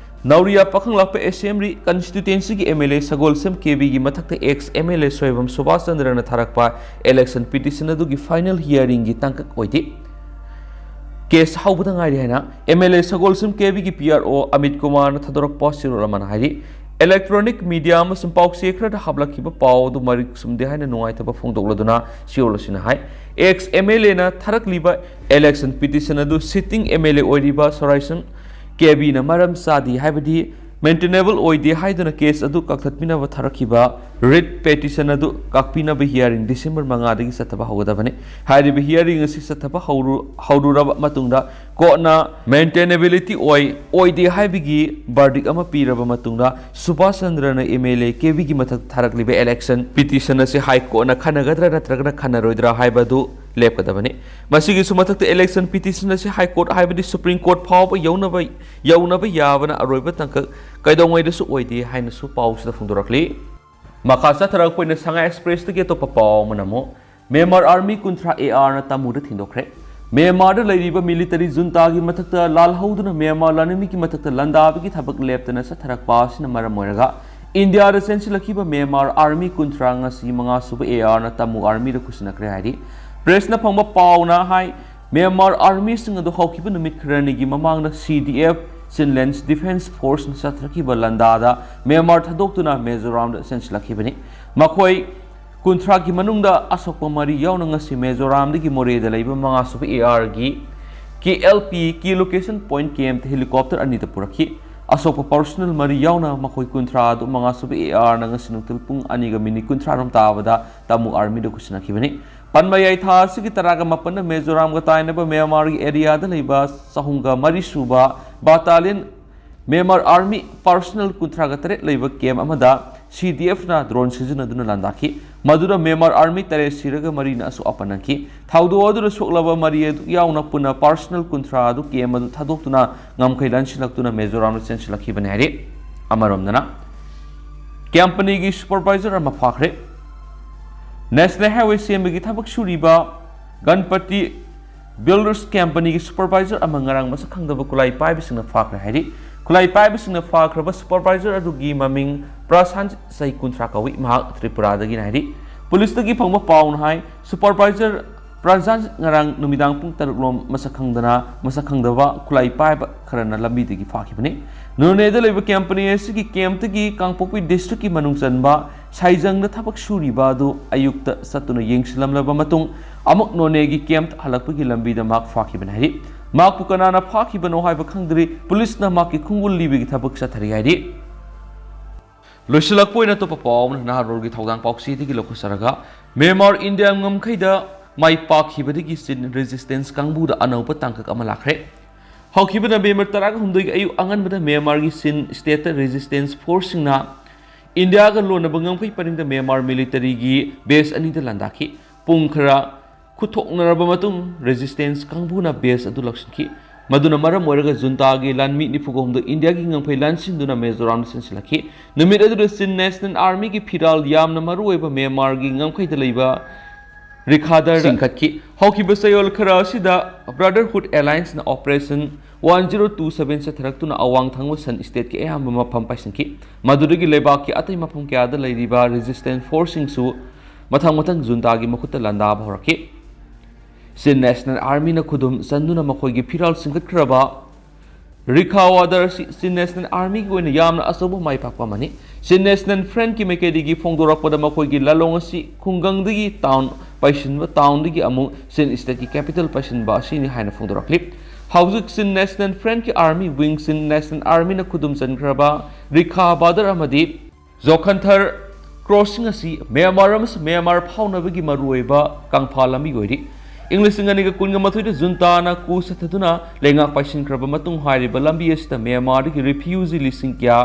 Nauriya Pakhanglakpa assembly ꯀꯟꯁꯇꯤꯇ꯭ꯌꯨꯑꯦꯟꯁꯤꯒꯤ ꯑꯦꯝ ꯑꯦꯜ ꯑꯦ ꯁꯒꯣꯜꯁꯦꯝ ꯀꯦꯕꯤꯒꯤ ꯃꯊꯛꯇ ex M L A Soibam ꯁꯨꯕꯥꯁ ꯆꯟꯗ꯭ꯔꯅ ꯊꯥꯔꯛꯄ ꯏꯂꯦꯛꯁꯟ ꯄꯤꯇꯤꯁꯟ ꯑꯗꯨꯒꯤ ꯐꯥꯏꯅꯦꯜ ꯍꯤꯌꯥꯔꯤꯡꯒꯤ ꯇꯥꯡꯀꯛ ꯑꯣꯏꯗꯦ꯫ ꯀꯦꯁ ꯍꯧꯕꯗ ꯉꯥꯏꯔꯤ ꯍꯥꯏꯅ ꯑꯦꯝ ꯑꯦꯜ ꯑꯦ ꯁꯒꯣꯜꯁꯦꯝ ꯀꯦꯕꯤꯒꯤ ꯄꯤ ꯑꯥꯔ ꯑꯣ ꯑꯃꯤꯠ ꯀꯨꯃꯥꯔꯅ ꯊꯥꯗꯣꯔꯛꯄ ꯆꯦꯔꯣꯜ ꯑꯃꯅ ꯍꯥꯏꯔꯤ꯫ ꯏꯂꯦꯛꯇ꯭ꯔꯣꯅꯤꯛ ꯃꯤꯗꯤꯌꯥ ꯑꯃꯁꯨꯡ ꯄꯥꯎꯆꯦ ꯈꯔꯗ ꯍꯥꯞꯂꯛꯈꯤꯕ ꯄꯥꯎ ꯑꯗꯨ ꯃꯔꯤꯛ ꯆꯨꯝꯗꯦ ꯍꯥꯏꯅ ꯅꯨꯡꯉꯥꯏꯇꯕ ꯐꯣꯡꯗꯣꯛꯂꯗꯨꯅ ꯆꯦꯔꯣꯜ ꯑꯁꯤꯅ ꯍꯥꯏ, ꯑꯦꯛꯁ ꯑꯦꯝ ꯑꯦꯜ ꯑꯦꯅ ꯊꯥꯔꯛꯂꯤꯕ ꯏꯂꯦꯛꯁꯟ ꯄꯤꯇꯤꯁꯟ ꯑꯗꯨ ꯁꯤꯇꯤꯡ ꯑꯦꯝ ꯑꯦꯜ ꯑꯦ ꯑꯣꯏꯔꯤꯕ ꯁꯣꯔꯥꯏꯁꯟ ꯀꯦꯕꯤꯅ ꯃꯔꯝ ꯆꯥꯗꯦ ꯍꯥꯏꯕꯗꯤ ꯃꯦꯟꯇꯦꯅꯦꯕꯜ ꯑꯣꯏꯗꯦ ꯍꯥꯏꯗꯨꯅ ꯀꯦꯁ ꯑꯗꯨ ꯀꯛꯊꯠꯄꯤꯅꯕ ꯊꯥꯔꯛꯈꯤꯕ ꯔꯤꯠ ꯄꯦꯇꯤꯁꯟ ꯑꯗꯨ ꯀꯛꯄꯤꯅꯕ ꯍꯤꯌꯥꯔꯤꯡ ꯗꯤꯁꯦꯝꯕꯔ ꯃꯉꯥꯗꯒꯤ ꯆꯠꯊꯕ ꯍꯧꯒꯗꯕꯅꯤ꯫ ꯍꯥꯏꯔꯤꯕ ꯍꯤꯌꯥꯔꯤꯡ ꯑꯁꯤ ꯆꯠꯊꯕ ꯍꯧꯔꯨ-, ꯍꯧꯔꯨꯔꯕ ꯃꯇꯨꯡꯗ ꯀꯣꯔꯠꯅ ꯃꯦꯟꯇꯦꯅꯦꯕꯤꯂꯤꯇꯤ ꯑꯣꯏ, ꯑꯣꯏꯗꯦ ꯍꯥꯏꯕꯒꯤ ꯕꯔꯗꯤꯛ ꯑꯃ ꯄꯤꯔꯕ ꯃꯇꯨꯡꯗ ꯁꯨꯕꯥꯁ ꯆꯟꯗ꯭ꯔꯅ ꯑꯦꯝ ꯑꯦꯜ ꯑꯦ ꯀꯦꯕꯤꯒꯤ ꯃꯊꯛꯇ ꯊꯥꯔꯛꯂꯤꯕ ꯏꯂꯦꯛꯁꯟ ꯄꯤꯇꯤꯁꯟ ꯑꯁꯤ ꯍꯥꯏ ꯀꯣꯔꯠꯅ ꯈꯟꯅꯒꯗ꯭ꯔꯥ ꯅꯠꯇ꯭ꯔꯒꯅ ꯈꯟꯅꯔꯣꯏꯗ꯭ꯔꯥ ꯍꯥꯏꯕꯗꯨ ꯂꯦꯞꯀꯗꯕꯅꯤ꯫ ꯃꯁꯤꯒꯤꯁꯨ ꯃꯊꯛꯇ ꯏꯂꯦꯛꯁꯟ ꯄꯤꯇꯤꯁꯟ ꯑꯁꯤ ꯍꯥꯏ ꯀꯣꯔꯠ ꯍꯥꯏꯕꯗꯤ ꯁꯨꯄ꯭ꯔꯤꯝ ꯀꯣꯔꯠ ꯐꯥꯎꯕ ꯌꯧꯅꯕ, ꯌꯧꯅꯕ ꯌꯥꯕꯅ ꯑꯔꯣꯏꯕ ꯇꯥꯡꯀꯛ ꯀꯩꯗꯧꯉꯩꯗꯁꯨ ꯑꯣꯏꯗꯦ ꯍꯥꯏꯅꯁꯨ ꯄꯥꯎꯁꯤꯗ ꯐꯣꯡꯗꯣꯔꯛꯂꯤ꯫ ꯃꯈꯥ ꯆꯠꯊꯔꯛꯄ ꯑꯣꯏꯅ ꯁꯉꯥꯏ ꯑꯦꯛꯁꯄ꯭ꯔꯦꯁꯇꯒꯤ ꯑꯇꯣꯞꯄ ꯄꯥꯎ ꯑꯃꯅ ꯑꯃꯨꯛ ꯃ꯭ꯌꯥꯟꯃꯥꯔ ꯑꯥꯔꯃꯤ ꯀꯨꯟꯊ꯭ꯔꯥ ꯑꯦ ꯑꯥꯔꯅ ꯇꯥꯃꯨꯗ ꯊꯤꯟꯗꯣꯛꯈ꯭ꯔꯦ꯫ ꯃ꯭ꯌꯥꯟꯃꯥꯔꯗ ꯂꯩꯔꯤꯕ ꯃꯤꯂꯤꯇꯔꯤ ꯖꯨꯟꯇꯥꯒꯤ ꯃꯊꯛꯇ ꯂꯥꯜꯍꯧꯗꯨꯅ ꯃ꯭ꯌꯥꯟꯃꯥꯔ ꯂꯥꯟꯃꯤꯒꯤ ꯃꯊꯛꯇ ꯂꯥꯟꯗꯥꯕꯒꯤ ꯊꯕꯛ ꯂꯦꯞꯇꯅ ꯆꯠꯊꯔꯛꯄ ꯑꯁꯤꯅ ꯃꯔꯝ ꯑꯣꯏꯔꯒ ꯏꯟꯗꯤꯌꯥꯗ ꯆꯦꯟꯁꯤꯜꯂꯛꯈꯤꯕ ꯃ꯭ꯌꯥꯟꯃꯥꯔ ꯑꯥꯔꯃꯤ ꯀꯨꯟꯊ꯭ꯔꯥ ꯉꯁꯤ ꯃꯉꯥꯁꯨꯕ ꯑꯦ ꯑꯥꯔꯅ ꯇꯥꯃꯨ ꯑꯥꯔꯃꯤꯗ ꯈꯨꯠꯁꯤꯟꯅꯈ꯭ꯔꯦ ꯍꯥꯏꯔꯤ꯫ ꯄ꯭ꯔꯦꯁꯅ ꯐꯪꯕ ꯄꯥꯎꯅ ꯍꯥꯏ, ꯃ꯭ꯌꯥꯟꯃꯥꯔ ꯑꯥꯔꯃꯤꯁꯤꯡ ꯑꯗꯨ ꯍꯧꯈꯤꯕ ꯅꯨꯃꯤꯠ ꯈꯔꯅꯤꯒꯤ ꯃꯃꯥꯡꯗ ꯁꯤ ꯗꯤ ꯑꯦꯐ, ꯆꯤꯟꯂꯦꯟꯁ ꯗꯤꯐꯦꯟꯁ ꯐꯣꯔꯁꯅ ꯆꯠꯊꯔꯛꯈꯤꯕ ꯂꯥꯟꯗꯥꯗ ꯃ꯭ꯌꯥꯟꯃꯥꯔ ꯊꯥꯗꯣꯛꯇꯨꯅ ꯃꯤꯖꯣꯔꯥꯝꯗ ꯆꯦꯟꯁꯤꯜꯂꯛꯈꯤꯕꯅꯤ꯫ ꯃꯈꯣꯏ ꯀꯨꯟꯊ꯭ꯔꯥꯒꯤ ꯃꯅꯨꯡꯗ ꯑꯁꯣꯛꯄ ꯃꯔꯤ ꯌꯥꯎꯅ ꯉꯁꯤ ꯃꯤꯖꯣꯔꯥꯝꯗꯒꯤ ꯃꯣꯔꯦꯗ ꯂꯩꯕ ꯃꯉꯥꯁꯨꯕ ꯑꯦ ꯑꯥꯔꯒꯤ K L P K location point ꯀꯦꯝꯞꯇ ꯍꯦꯂꯤꯀꯣꯞꯇꯔ ꯑꯅꯤꯗ ꯄꯨꯔꯛꯈꯤ꯫ ꯑꯁꯣꯛꯄ ꯄꯥꯔꯁꯣꯅꯦꯜ ꯃꯔꯤ ꯌꯥꯎꯅ ꯃꯈꯣꯏ ꯀꯨꯟꯊ꯭ꯔꯥ ꯑꯗꯨ ꯃꯉꯥꯁꯨꯕ ꯑꯦ ꯑꯥꯔꯅ ꯉꯁꯤ ꯅꯨꯡꯊꯤꯜ ꯄꯨꯡ ꯑꯅꯤꯒ ꯃꯤꯅꯤꯠ ꯀꯨꯟꯊ꯭ꯔꯥ ꯔꯣꯝ ꯇꯥꯕꯗ ꯇꯥꯃꯨ ꯑꯥꯔꯃꯤꯗ ꯈꯨꯠꯁꯤꯟꯅꯈꯤꯕꯅꯤ꯫ ꯄꯥꯟꯕ ꯌꯥꯏ ꯊꯥ ꯑꯁꯤꯒꯤ ꯇꯔꯥꯒ ꯃꯥꯄꯟꯗ ꯃꯤꯖꯣꯔꯥꯝꯒ ꯇꯥꯏꯅꯕ ꯃ꯭ꯌꯥꯟꯃꯥꯔꯒꯤ ꯑꯦꯔꯤꯌꯥꯗ ꯂꯩꯕ ꯆꯍꯨꯝꯒ ꯃꯔꯤ ꯁꯨꯕ ꯕꯥꯇꯥꯂꯤꯌꯟ ꯃ꯭ꯌꯥꯟꯃꯥꯔ ꯑꯥꯔꯃꯤ ꯄꯥꯔꯁꯣꯅꯦꯜ ꯀꯨꯟꯊ꯭ꯔꯥꯒ ꯇꯔꯦꯠ ꯂꯩꯕ ꯀꯦꯝꯞ ꯑꯃꯗ ꯁꯤ ꯗꯤ ꯑꯦꯐꯅ ꯗ꯭ꯔꯣꯟ ꯁꯤꯖꯤꯟꯅꯗꯨꯅ ꯂꯥꯟꯗꯥꯈꯤ꯫ ꯃꯗꯨꯗ ꯃ꯭ꯌꯥꯟꯃꯥꯔ ꯑꯥꯔꯃꯤ ꯇꯔꯦꯠ ꯁꯤꯔꯒ ꯃꯔꯤꯅ ꯑꯁꯣꯛ ꯑꯄꯟ ꯅꯪꯈꯤ꯫ ꯊꯧꯗꯣꯛ ꯑꯗꯨꯗ ꯁꯣꯛꯂꯕ ꯃꯔꯤ ꯑꯗꯨ ꯌꯥꯎꯅ ꯄꯨꯟꯅ ꯄꯥꯔꯁꯣꯅꯦꯜ ꯀꯨꯟꯊ꯭ꯔꯥ ꯑꯗꯨ ꯀꯦꯝꯞ ꯑꯗꯨ ꯊꯥꯗꯣꯛꯇꯨꯅ ꯉꯝꯈꯩ ꯂꯥꯟꯁꯤꯜꯂꯛꯇꯨꯅ ꯃꯤꯖꯣꯔꯥꯝꯗ ꯆꯦꯟꯁꯤꯜꯂꯛꯈꯤꯕꯅꯤ ꯍꯥꯏꯔꯤ꯫ ꯑꯃꯔꯣꯝꯗꯅ, ꯀꯝꯄꯅꯤꯒꯤ ꯁꯨꯄꯔꯚꯥꯏꯖꯔ ꯑꯃ ꯐꯥꯈ꯭ꯔꯦ꯫ ꯅꯦꯁꯅꯦꯜ ꯍꯥꯏꯋꯦ ꯁꯦꯝꯕꯒꯤ ꯊꯕꯛ ꯁꯨꯔꯤꯕ ꯒꯟꯄꯇꯤ ꯕꯤꯜꯗꯔꯁ ꯀꯝꯄꯅꯤꯒꯤ ꯁꯨꯄꯔꯚꯥꯏꯖꯔ ꯑꯃ ꯉꯔꯥꯡ ꯃꯁꯛ ꯈꯪꯗꯕ ꯈꯨꯠꯂꯥꯏ ꯄꯥꯏꯕꯁꯤꯡꯅ ꯐꯥꯈ꯭ꯔꯦ ꯍꯥꯏꯔꯤ꯫ ꯈꯨꯠꯂꯥꯏ ꯄꯥꯏꯕꯁꯤꯡꯅ ꯐꯥꯈ꯭ꯔꯕ ꯁꯨꯄꯔꯚꯥꯏꯖꯔ ꯑꯗꯨꯒꯤ ꯃꯃꯤꯡ ꯄ꯭ꯔꯁꯥꯟ, ꯆꯍꯤ ꯀꯨꯟꯊ꯭ꯔꯥ ꯀꯧꯏ꯫ ꯃꯍꯥꯛ ꯇ꯭ꯔꯤꯄꯨꯔꯥꯗꯒꯤꯅꯤ ꯍꯥꯏꯔꯤ꯫ ꯄꯨꯂꯤꯁꯇꯒꯤ ꯐꯪꯕ ꯄꯥꯎꯅ ꯍꯥꯏ, ꯁꯨꯄꯔꯚꯥꯏꯖꯔ ꯄ꯭ꯔꯁꯥꯟ ꯉꯔꯥꯡ ꯅꯨꯃꯤꯗꯥꯡ ꯄꯨꯡ ꯇꯔꯨꯛ ꯂꯣꯝ ꯃꯁꯛ ꯈꯪꯗꯅ, ꯃꯁꯛ ꯈꯪꯗꯕ ꯈꯨꯠꯂꯥꯏ ꯄꯥꯏꯕ ꯈꯔꯅ ꯂꯝꯕꯤꯗꯒꯤ ꯐꯥꯈꯤꯕꯅꯤ꯫ ꯅꯣꯅꯦꯗ ꯂꯩꯕ ꯀꯦꯝꯄꯅꯤ ꯑꯁꯤꯒꯤ ꯀꯦꯝꯞꯇꯒꯤ ꯀꯥꯡꯄꯣꯛꯄꯤ ꯗꯤꯁꯇ꯭ꯔꯤꯛꯀꯤ ꯃꯅꯨꯡ ꯆꯟꯕ ꯁꯥꯏꯖꯪꯗ ꯊꯕꯛ ꯁꯨꯔꯤꯕ ꯑꯗꯨ ꯑꯌꯨꯛꯇ ꯆꯠꯇꯨꯅ ꯌꯦꯡꯁꯤꯜꯂꯝꯂꯕ ꯃꯇꯨꯡ ꯑꯃꯨꯛ ꯅꯣꯅꯦꯒꯤ ꯀꯦꯝꯞ ꯍꯜꯂꯛꯄꯒꯤ ꯂꯝꯕꯤꯗ ꯃꯍꯥꯛ ꯐꯥꯈꯤꯕꯅꯤ ꯍꯥꯏꯔꯤ꯫ ꯃꯍꯥꯛꯄꯨ ꯀꯅꯥꯅ ꯐꯥꯈꯤꯕꯅꯣ ꯍꯥꯏꯕ ꯈꯪꯗ꯭ꯔꯤ꯫ ꯄꯨꯂꯤꯁꯅ ꯃꯍꯥꯛꯀꯤ ꯈꯣꯡꯒꯨꯜ ꯂꯤꯕꯒꯤ ꯊꯕꯛ ꯆꯠꯊꯔꯤ ꯍꯥꯏꯔꯤ꯫ ꯂꯣꯏꯁꯤꯜꯂꯛꯄ ꯑꯣꯏꯅ ꯑꯇꯣꯞꯄ ꯄꯥꯎ ꯑꯃꯅ ꯅꯍꯥꯔꯣꯜꯒꯤ ꯊꯧꯗꯥꯡ ꯄꯥꯎꯆꯦꯗꯒꯤ ꯂꯧꯈꯠꯆꯔꯒ, ꯃ꯭ꯌꯥꯟꯃꯥꯔ ꯏꯟꯗꯤꯌꯥ ꯉꯝꯈꯩꯗ ꯃꯥꯏ ꯄꯥꯛꯈꯤꯕꯗꯒꯤ ꯆꯤꯟ ꯔꯦꯖꯤꯁꯇꯦꯟꯁ ꯀꯥꯡꯕꯨꯗ ꯑꯅꯧꯕ ꯇꯥꯡꯀꯛ ꯑꯃ ꯂꯥꯛꯈ꯭ꯔꯦ꯫ ꯍꯧꯈꯤꯕ ꯅꯕꯦꯝꯕꯔ ꯇꯔꯥꯍꯨꯝꯗꯣꯏꯒꯤ ꯑꯌꯨꯛ ꯑꯉꯟꯕꯗ ꯃ꯭ꯌꯥꯟꯃꯥꯔꯒꯤ ꯆꯤꯟ ꯁ꯭ꯇꯦꯠꯇ ꯔꯦꯖꯤꯁꯇꯦꯟꯁ ꯐꯣꯔꯁꯁꯤꯡꯅ ꯏꯟꯗꯤꯌꯥꯒ ꯂꯣꯟꯅꯕ ꯉꯝꯈꯩ ꯄꯔꯤꯡꯗ ꯃ꯭ꯌꯥꯟꯃꯥꯔ ꯃꯤꯂꯤꯇꯔꯤꯒꯤ ꯕꯦꯁ ꯑꯅꯤꯗ ꯂꯥꯟꯗꯥꯈꯤ꯫ ꯄꯨꯡ ꯈꯔ ꯈꯨꯠꯊꯣꯛꯅꯔꯕ ꯃꯇꯨꯡ ꯔꯦꯖꯤꯁꯇꯦꯟꯁ ꯀꯥꯡꯕꯨꯅ ꯕꯦꯁ ꯑꯗꯨ ꯂꯧꯁꯤꯟꯈꯤ꯫ ꯃꯗꯨꯅ ꯃꯔꯝ ꯑꯣꯏꯔꯒ ꯖꯨꯟꯇꯥꯒꯤ ꯂꯥꯟꯃꯤ ꯅꯤꯐꯨꯍꯨꯝꯗꯣ ꯏꯟꯗꯤꯌꯥꯒꯤ ꯉꯝꯈꯩ ꯂꯥꯟꯁꯤꯟꯗꯨꯅ ꯃꯤꯖꯣꯔꯥꯝꯗ ꯆꯦꯟꯁꯤꯜꯂꯛꯈꯤ꯫ ꯅꯨꯃꯤꯠ ꯑꯗꯨꯗ ꯆꯤꯟ ꯅꯦꯁꯅꯦꯜ ꯑꯥꯔꯃꯤꯒꯤ ꯐꯤꯔꯥꯜ ꯌꯥꯝꯅ ꯃꯔꯨꯑꯣꯏꯕ ꯃ꯭ꯌꯥꯟꯃꯥꯔꯒꯤ ꯉꯝꯈꯩꯗ ꯂꯩꯕ ꯔꯤꯈꯥꯗꯔ ꯆꯤꯡꯈꯠꯈꯤ꯫ ꯍꯧꯈꯤꯕ ꯆꯌꯣꯜ ꯈꯔ ꯑꯁꯤꯗ ꯕ꯭ꯔꯗꯔꯍꯨꯗ ꯑꯦꯂꯥꯌꯟꯁꯅ operation one zero two seven ꯆꯠꯊꯔꯛꯇꯨꯅ ꯑꯋꯥꯡ ꯊꯪꯕ ꯁꯟ ꯁ꯭ꯇꯦꯠꯀꯤ ꯑꯌꯥꯝꯕ ꯃꯐꯝ ꯄꯥꯏꯁꯤꯟꯈꯤ꯫ ꯃꯗꯨꯗꯒꯤ ꯂꯩꯕꯥꯛꯀꯤ ꯑꯇꯩ ꯃꯐꯝ ꯀꯌꯥꯗ ꯂꯩꯔꯤꯕ ꯔꯦꯖꯤꯁꯇꯦꯟꯁ ꯐꯣꯔꯁꯁꯤꯡꯁꯨ ꯃꯊꯪ ꯃꯊꯪ ꯖꯨꯟꯇꯥꯒꯤ ꯃꯈꯨꯠꯇ ꯂꯥꯟꯗꯥꯕ ꯍꯧꯔꯛꯈꯤ꯫ ꯆꯤꯟ ꯅꯦꯁꯅꯦꯜ ꯑꯥꯔꯃꯤꯅ ꯈꯨꯗꯨꯝ ꯆꯟꯗꯨꯅ ꯃꯈꯣꯏꯒꯤ ꯐꯤꯔꯥꯜ ꯆꯤꯡꯈꯠꯈ꯭ꯔꯕ ꯔꯤꯈꯥ ꯋꯥꯗꯔ ꯑꯁꯤ ꯆꯤꯟ ꯅꯦꯁꯅꯦꯜ ꯑꯥꯔꯃꯤꯒꯤ ꯑꯣꯏꯅ ꯌꯥꯝꯅ ꯑꯆꯧꯕ ꯃꯥꯏ ꯄꯥꯛꯄ ꯑꯃꯅꯤ꯫ ꯆꯤꯟ ꯅꯦꯁꯅꯦꯜ ꯐ꯭ꯔꯟꯠꯀꯤ ꯃꯥꯏꯀꯩꯗꯒꯤ ꯐꯣꯡꯗꯣꯔꯛꯄꯗ ꯃꯈꯣꯏꯒꯤ ꯂꯥꯂꯣꯡ ꯑꯁꯤ ꯈꯨꯡꯒꯪꯗꯒꯤ ꯇꯥꯎꯟ ꯄꯥꯏꯁꯤꯟꯕ, ꯇꯥꯎꯟꯗꯒꯤ ꯑꯃꯨꯛ ꯆꯤꯟ ꯁ꯭ꯇꯦꯠꯀꯤ ꯀꯦꯄꯤꯇꯦꯜ ꯄꯥꯏꯁꯤꯟꯕ ꯑꯁꯤꯅꯤ ꯍꯥꯏꯅ ꯐꯣꯡꯗꯣꯔꯛꯂꯤ꯫ ꯍꯧꯖꯤꯛ ꯆꯤꯟ ꯅꯦꯁꯅꯦꯜ ꯐ꯭ꯔꯟꯠꯀꯤ ꯑꯥꯔꯃꯤ ꯋꯤꯡ, ꯆꯤꯟ ꯅꯦꯁꯅꯦꯜ ꯑꯥꯔꯃꯤꯅ ꯈꯨꯗꯨꯝ ꯆꯟꯈ꯭ꯔꯕ ꯔꯤꯈꯥ ꯕꯥꯗꯔ ꯑꯃꯗꯤ ꯖꯣꯈꯟꯊꯔ ꯀ꯭ꯔꯣꯁꯤꯡ ꯑꯁꯤ ꯃ꯭ꯌꯥꯟꯃꯥꯔ ꯑꯃꯁꯨꯡ ꯃ꯭ꯌꯥꯟꯃꯥꯔ ꯐꯥꯎꯅꯕꯒꯤ ꯃꯔꯨꯑꯣꯏꯕ ꯀꯪꯐꯥꯜ ꯂꯝꯕꯤ ꯑꯣꯏꯔꯤ꯫ ꯏꯪ ꯂꯤꯁꯤꯡ ꯑꯅꯤꯒ ꯀꯨꯟꯒ ꯃꯥꯊꯣꯏꯗ ꯖꯨꯟꯇꯥꯅ ꯀꯨ ꯆꯠꯊꯗꯨꯅ ꯂꯩꯉꯥꯛ ꯄꯥꯏꯁꯤꯟꯈ꯭ꯔꯕ ꯃꯇꯨꯡ ꯍꯥꯏꯔꯤꯕ ꯂꯝꯕꯤ ꯑꯁꯤꯗ ꯃ꯭ꯌꯥꯟꯃꯥꯔꯗꯒꯤ ꯔꯤꯐ꯭ꯌꯨꯖꯤ ꯂꯤꯁꯤꯡ ꯀꯌꯥ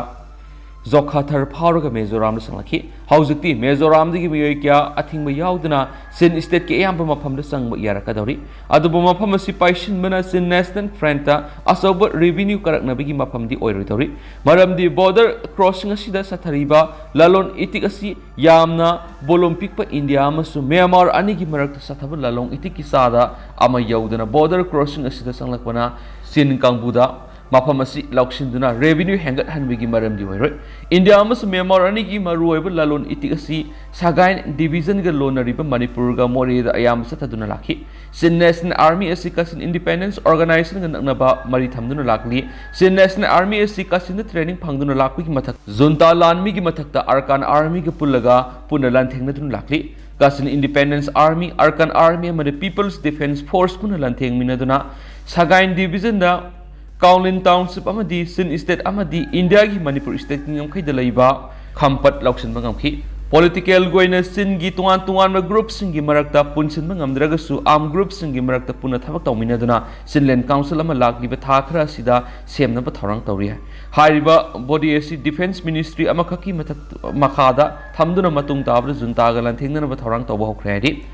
ꯖꯣꯈꯥꯊꯔ ꯐꯥꯎꯔꯒ ꯃꯤꯖꯣꯔꯥꯝꯗ ꯆꯪꯂꯛꯈꯤ꯫ ꯍꯧꯖꯤꯛꯇꯤ ꯃꯤꯖꯣꯔꯥꯝꯗꯒꯤ ꯃꯤꯑꯣꯏ ꯀꯌꯥ ꯑꯊꯤꯡꯕ ꯌꯥꯎꯗꯅ ꯆꯤꯟ ꯁ꯭ꯇꯦꯠꯀꯤ ꯑꯌꯥꯝꯕ ꯃꯐꯝꯗ ꯆꯪꯕ ꯌꯥꯔꯛꯀꯗꯧꯔꯤ꯫ ꯑꯗꯨꯕꯨ ꯃꯐꯝ ꯑꯁꯤ ꯄꯥꯏꯁꯤꯟꯕꯅ ꯆꯤꯟ ꯅꯦꯁꯅꯦꯜ ꯐ꯭ꯔꯟꯠꯇ ꯑꯆꯧꯕ ꯔꯦꯚꯤꯅ꯭ꯌꯨ ꯀꯥꯔꯛꯅꯕꯒꯤ ꯃꯐꯝꯗꯤ ꯑꯣꯏꯔꯣꯏꯗꯧꯔꯤ꯫ ꯃꯔꯝꯗꯤ ꯕꯣꯔꯗꯔ ꯀ꯭ꯔꯣꯁꯤꯡ ꯑꯁꯤꯗ ꯆꯠꯊꯔꯤꯕ ꯂꯂꯣꯟ ꯏꯇꯤꯛ ꯑꯁꯤ ꯌꯥꯝꯅ ꯕꯣꯂꯨꯝ ꯄꯤꯛꯄ ꯏꯟꯗꯤꯌꯥ ꯑꯃꯁꯨꯡ ꯃ꯭ꯌꯥꯟꯃꯥꯔ ꯑꯅꯤꯒꯤ ꯃꯔꯛꯇ ꯆꯠꯊꯕ ꯂꯂꯣꯟ ꯏꯇꯤꯛꯀꯤ ꯆꯥꯗ ꯑꯃ ꯌꯧꯗꯅ ꯕꯣꯔꯗꯔ ꯀ꯭ꯔꯣꯁꯤꯡ ꯑꯁꯤꯗ ꯆꯪꯂꯛꯄꯅ ꯆꯤꯟ ꯀꯥꯡꯕꯨꯗ ꯃꯐꯝ ꯑꯁꯤ ꯂꯧꯁꯤꯟꯗꯨꯅ revenue ꯍꯦꯟꯒꯠꯍꯟꯕꯒꯤ ꯃꯔꯝꯗꯤ ꯑꯣꯏꯔꯣꯏ꯫ ꯏꯟꯗꯤꯌꯥ ꯑꯃꯁꯨꯡ ꯃ꯭ꯌꯥꯟꯃꯥꯔ ꯑꯅꯤꯒꯤ ꯃꯔꯨꯑꯣꯏꯕ ꯂꯂꯣꯟ ꯏꯇꯤꯛ ꯑꯁꯤ ꯁꯒꯥꯏꯟ division ꯒ ꯂꯣꯟꯅꯔꯤꯕ ꯃꯅꯤꯄꯨꯔꯒ ꯃꯣꯔꯦꯗ ꯑꯌꯥꯝꯕ ꯆꯠꯊꯗꯨꯅ ꯂꯥꯛꯈꯤ꯫ Chin National Army ꯑꯁꯤ Kachin Independence Organisation ꯒ ꯅꯛꯅꯕ ꯃꯔꯤ ꯊꯝꯗꯨꯅ ꯂꯥꯛꯂꯤ꯫ Chin National Army ꯑꯁꯤ ꯀꯥꯆꯤꯟꯗ training ꯐꯪꯗꯨꯅ ꯂꯥꯛꯄꯒꯤ ꯃꯊꯛ, ꯖꯨꯟꯇꯥ ꯂꯥꯟꯃꯤꯒꯤ ꯃꯊꯛꯇ Arakan Army ꯒ ꯄꯨꯜꯂꯒ ꯄꯨꯟꯅ ꯂꯥꯟꯊꯦꯡꯅꯗꯨꯅ ꯂꯥꯛꯂꯤ꯫ Kachin Independence Army, Arakan Army ꯑꯃꯗꯤ People's Defence Force ꯄꯨꯟꯅ ꯂꯥꯟꯊꯦꯡꯃꯤꯟꯅꯗꯨꯅ ꯁꯒꯥꯏꯟ division ꯗ Kowloon Township ꯑꯃꯗꯤ Chin State ꯑꯃꯗꯤ ꯏꯟꯗꯤꯌꯥꯒꯤ ꯃꯅꯤꯄꯨꯔ state ꯀꯤ ꯉꯝꯈꯩꯗ ꯂꯩꯕ ꯈꯝꯄꯠ ꯂꯧꯁꯤꯟꯕ ꯉꯝꯈꯤ꯫ Political ꯒꯤ ꯑꯣꯏꯅ ꯆꯤꯟꯒꯤ ꯇꯣꯉꯥꯟ ꯇꯣꯉꯥꯟꯕ group ꯁꯤꯡꯒꯤ ꯃꯔꯛꯇ ꯄꯨꯟꯁꯤꯟꯕ ꯉꯝꯗ꯭ꯔꯒꯁꯨ, armed group ꯁꯤꯡꯒꯤ ꯃꯔꯛꯇ ꯄꯨꯟꯅ ꯊꯕꯛ ꯇꯧꯃꯤꯟꯅꯗꯨꯅ Chinland Council ꯑꯃ ꯂꯥꯛꯂꯤꯕ ꯊꯥ ꯈꯔ ꯑꯁꯤꯗ ꯁꯦꯝꯅꯕ ꯊꯧꯔꯥꯡ ꯇꯧꯔꯤ꯫ ꯍꯥꯏꯔꯤꯕ body ꯑꯁꯤ Defence Ministry ꯑꯃꯈꯛꯀꯤ ꯃꯊꯛ, ꯃꯈꯥꯗ ꯊꯝꯗꯨꯅ ꯃꯇꯨꯡ ꯇꯥꯕꯗ ꯖꯨꯟꯇꯥꯒ ꯂꯥꯟꯊꯦꯡꯅꯅꯕ ꯊꯧꯔꯥꯡ ꯇꯧꯕ ꯍꯧꯈ꯭ꯔꯦ ꯍꯥꯏꯔꯤ꯫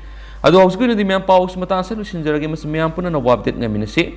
ꯑꯗꯣ ꯍꯧꯖꯤꯛꯀꯤ ꯑꯣꯏꯅꯗꯤ ꯃꯌꯥꯝ ꯄꯥꯎꯁꯤ ꯃꯇꯥꯡ ꯑꯁꯤꯗ ꯂꯣꯏꯁꯤꯟꯖꯔꯒꯦ꯫ ꯃꯁꯤ ꯃꯌꯥꯝ ꯄꯨꯟꯅ ꯑꯅꯧꯕ update ꯉꯥꯏꯃꯤꯟꯅꯁꯤ꯫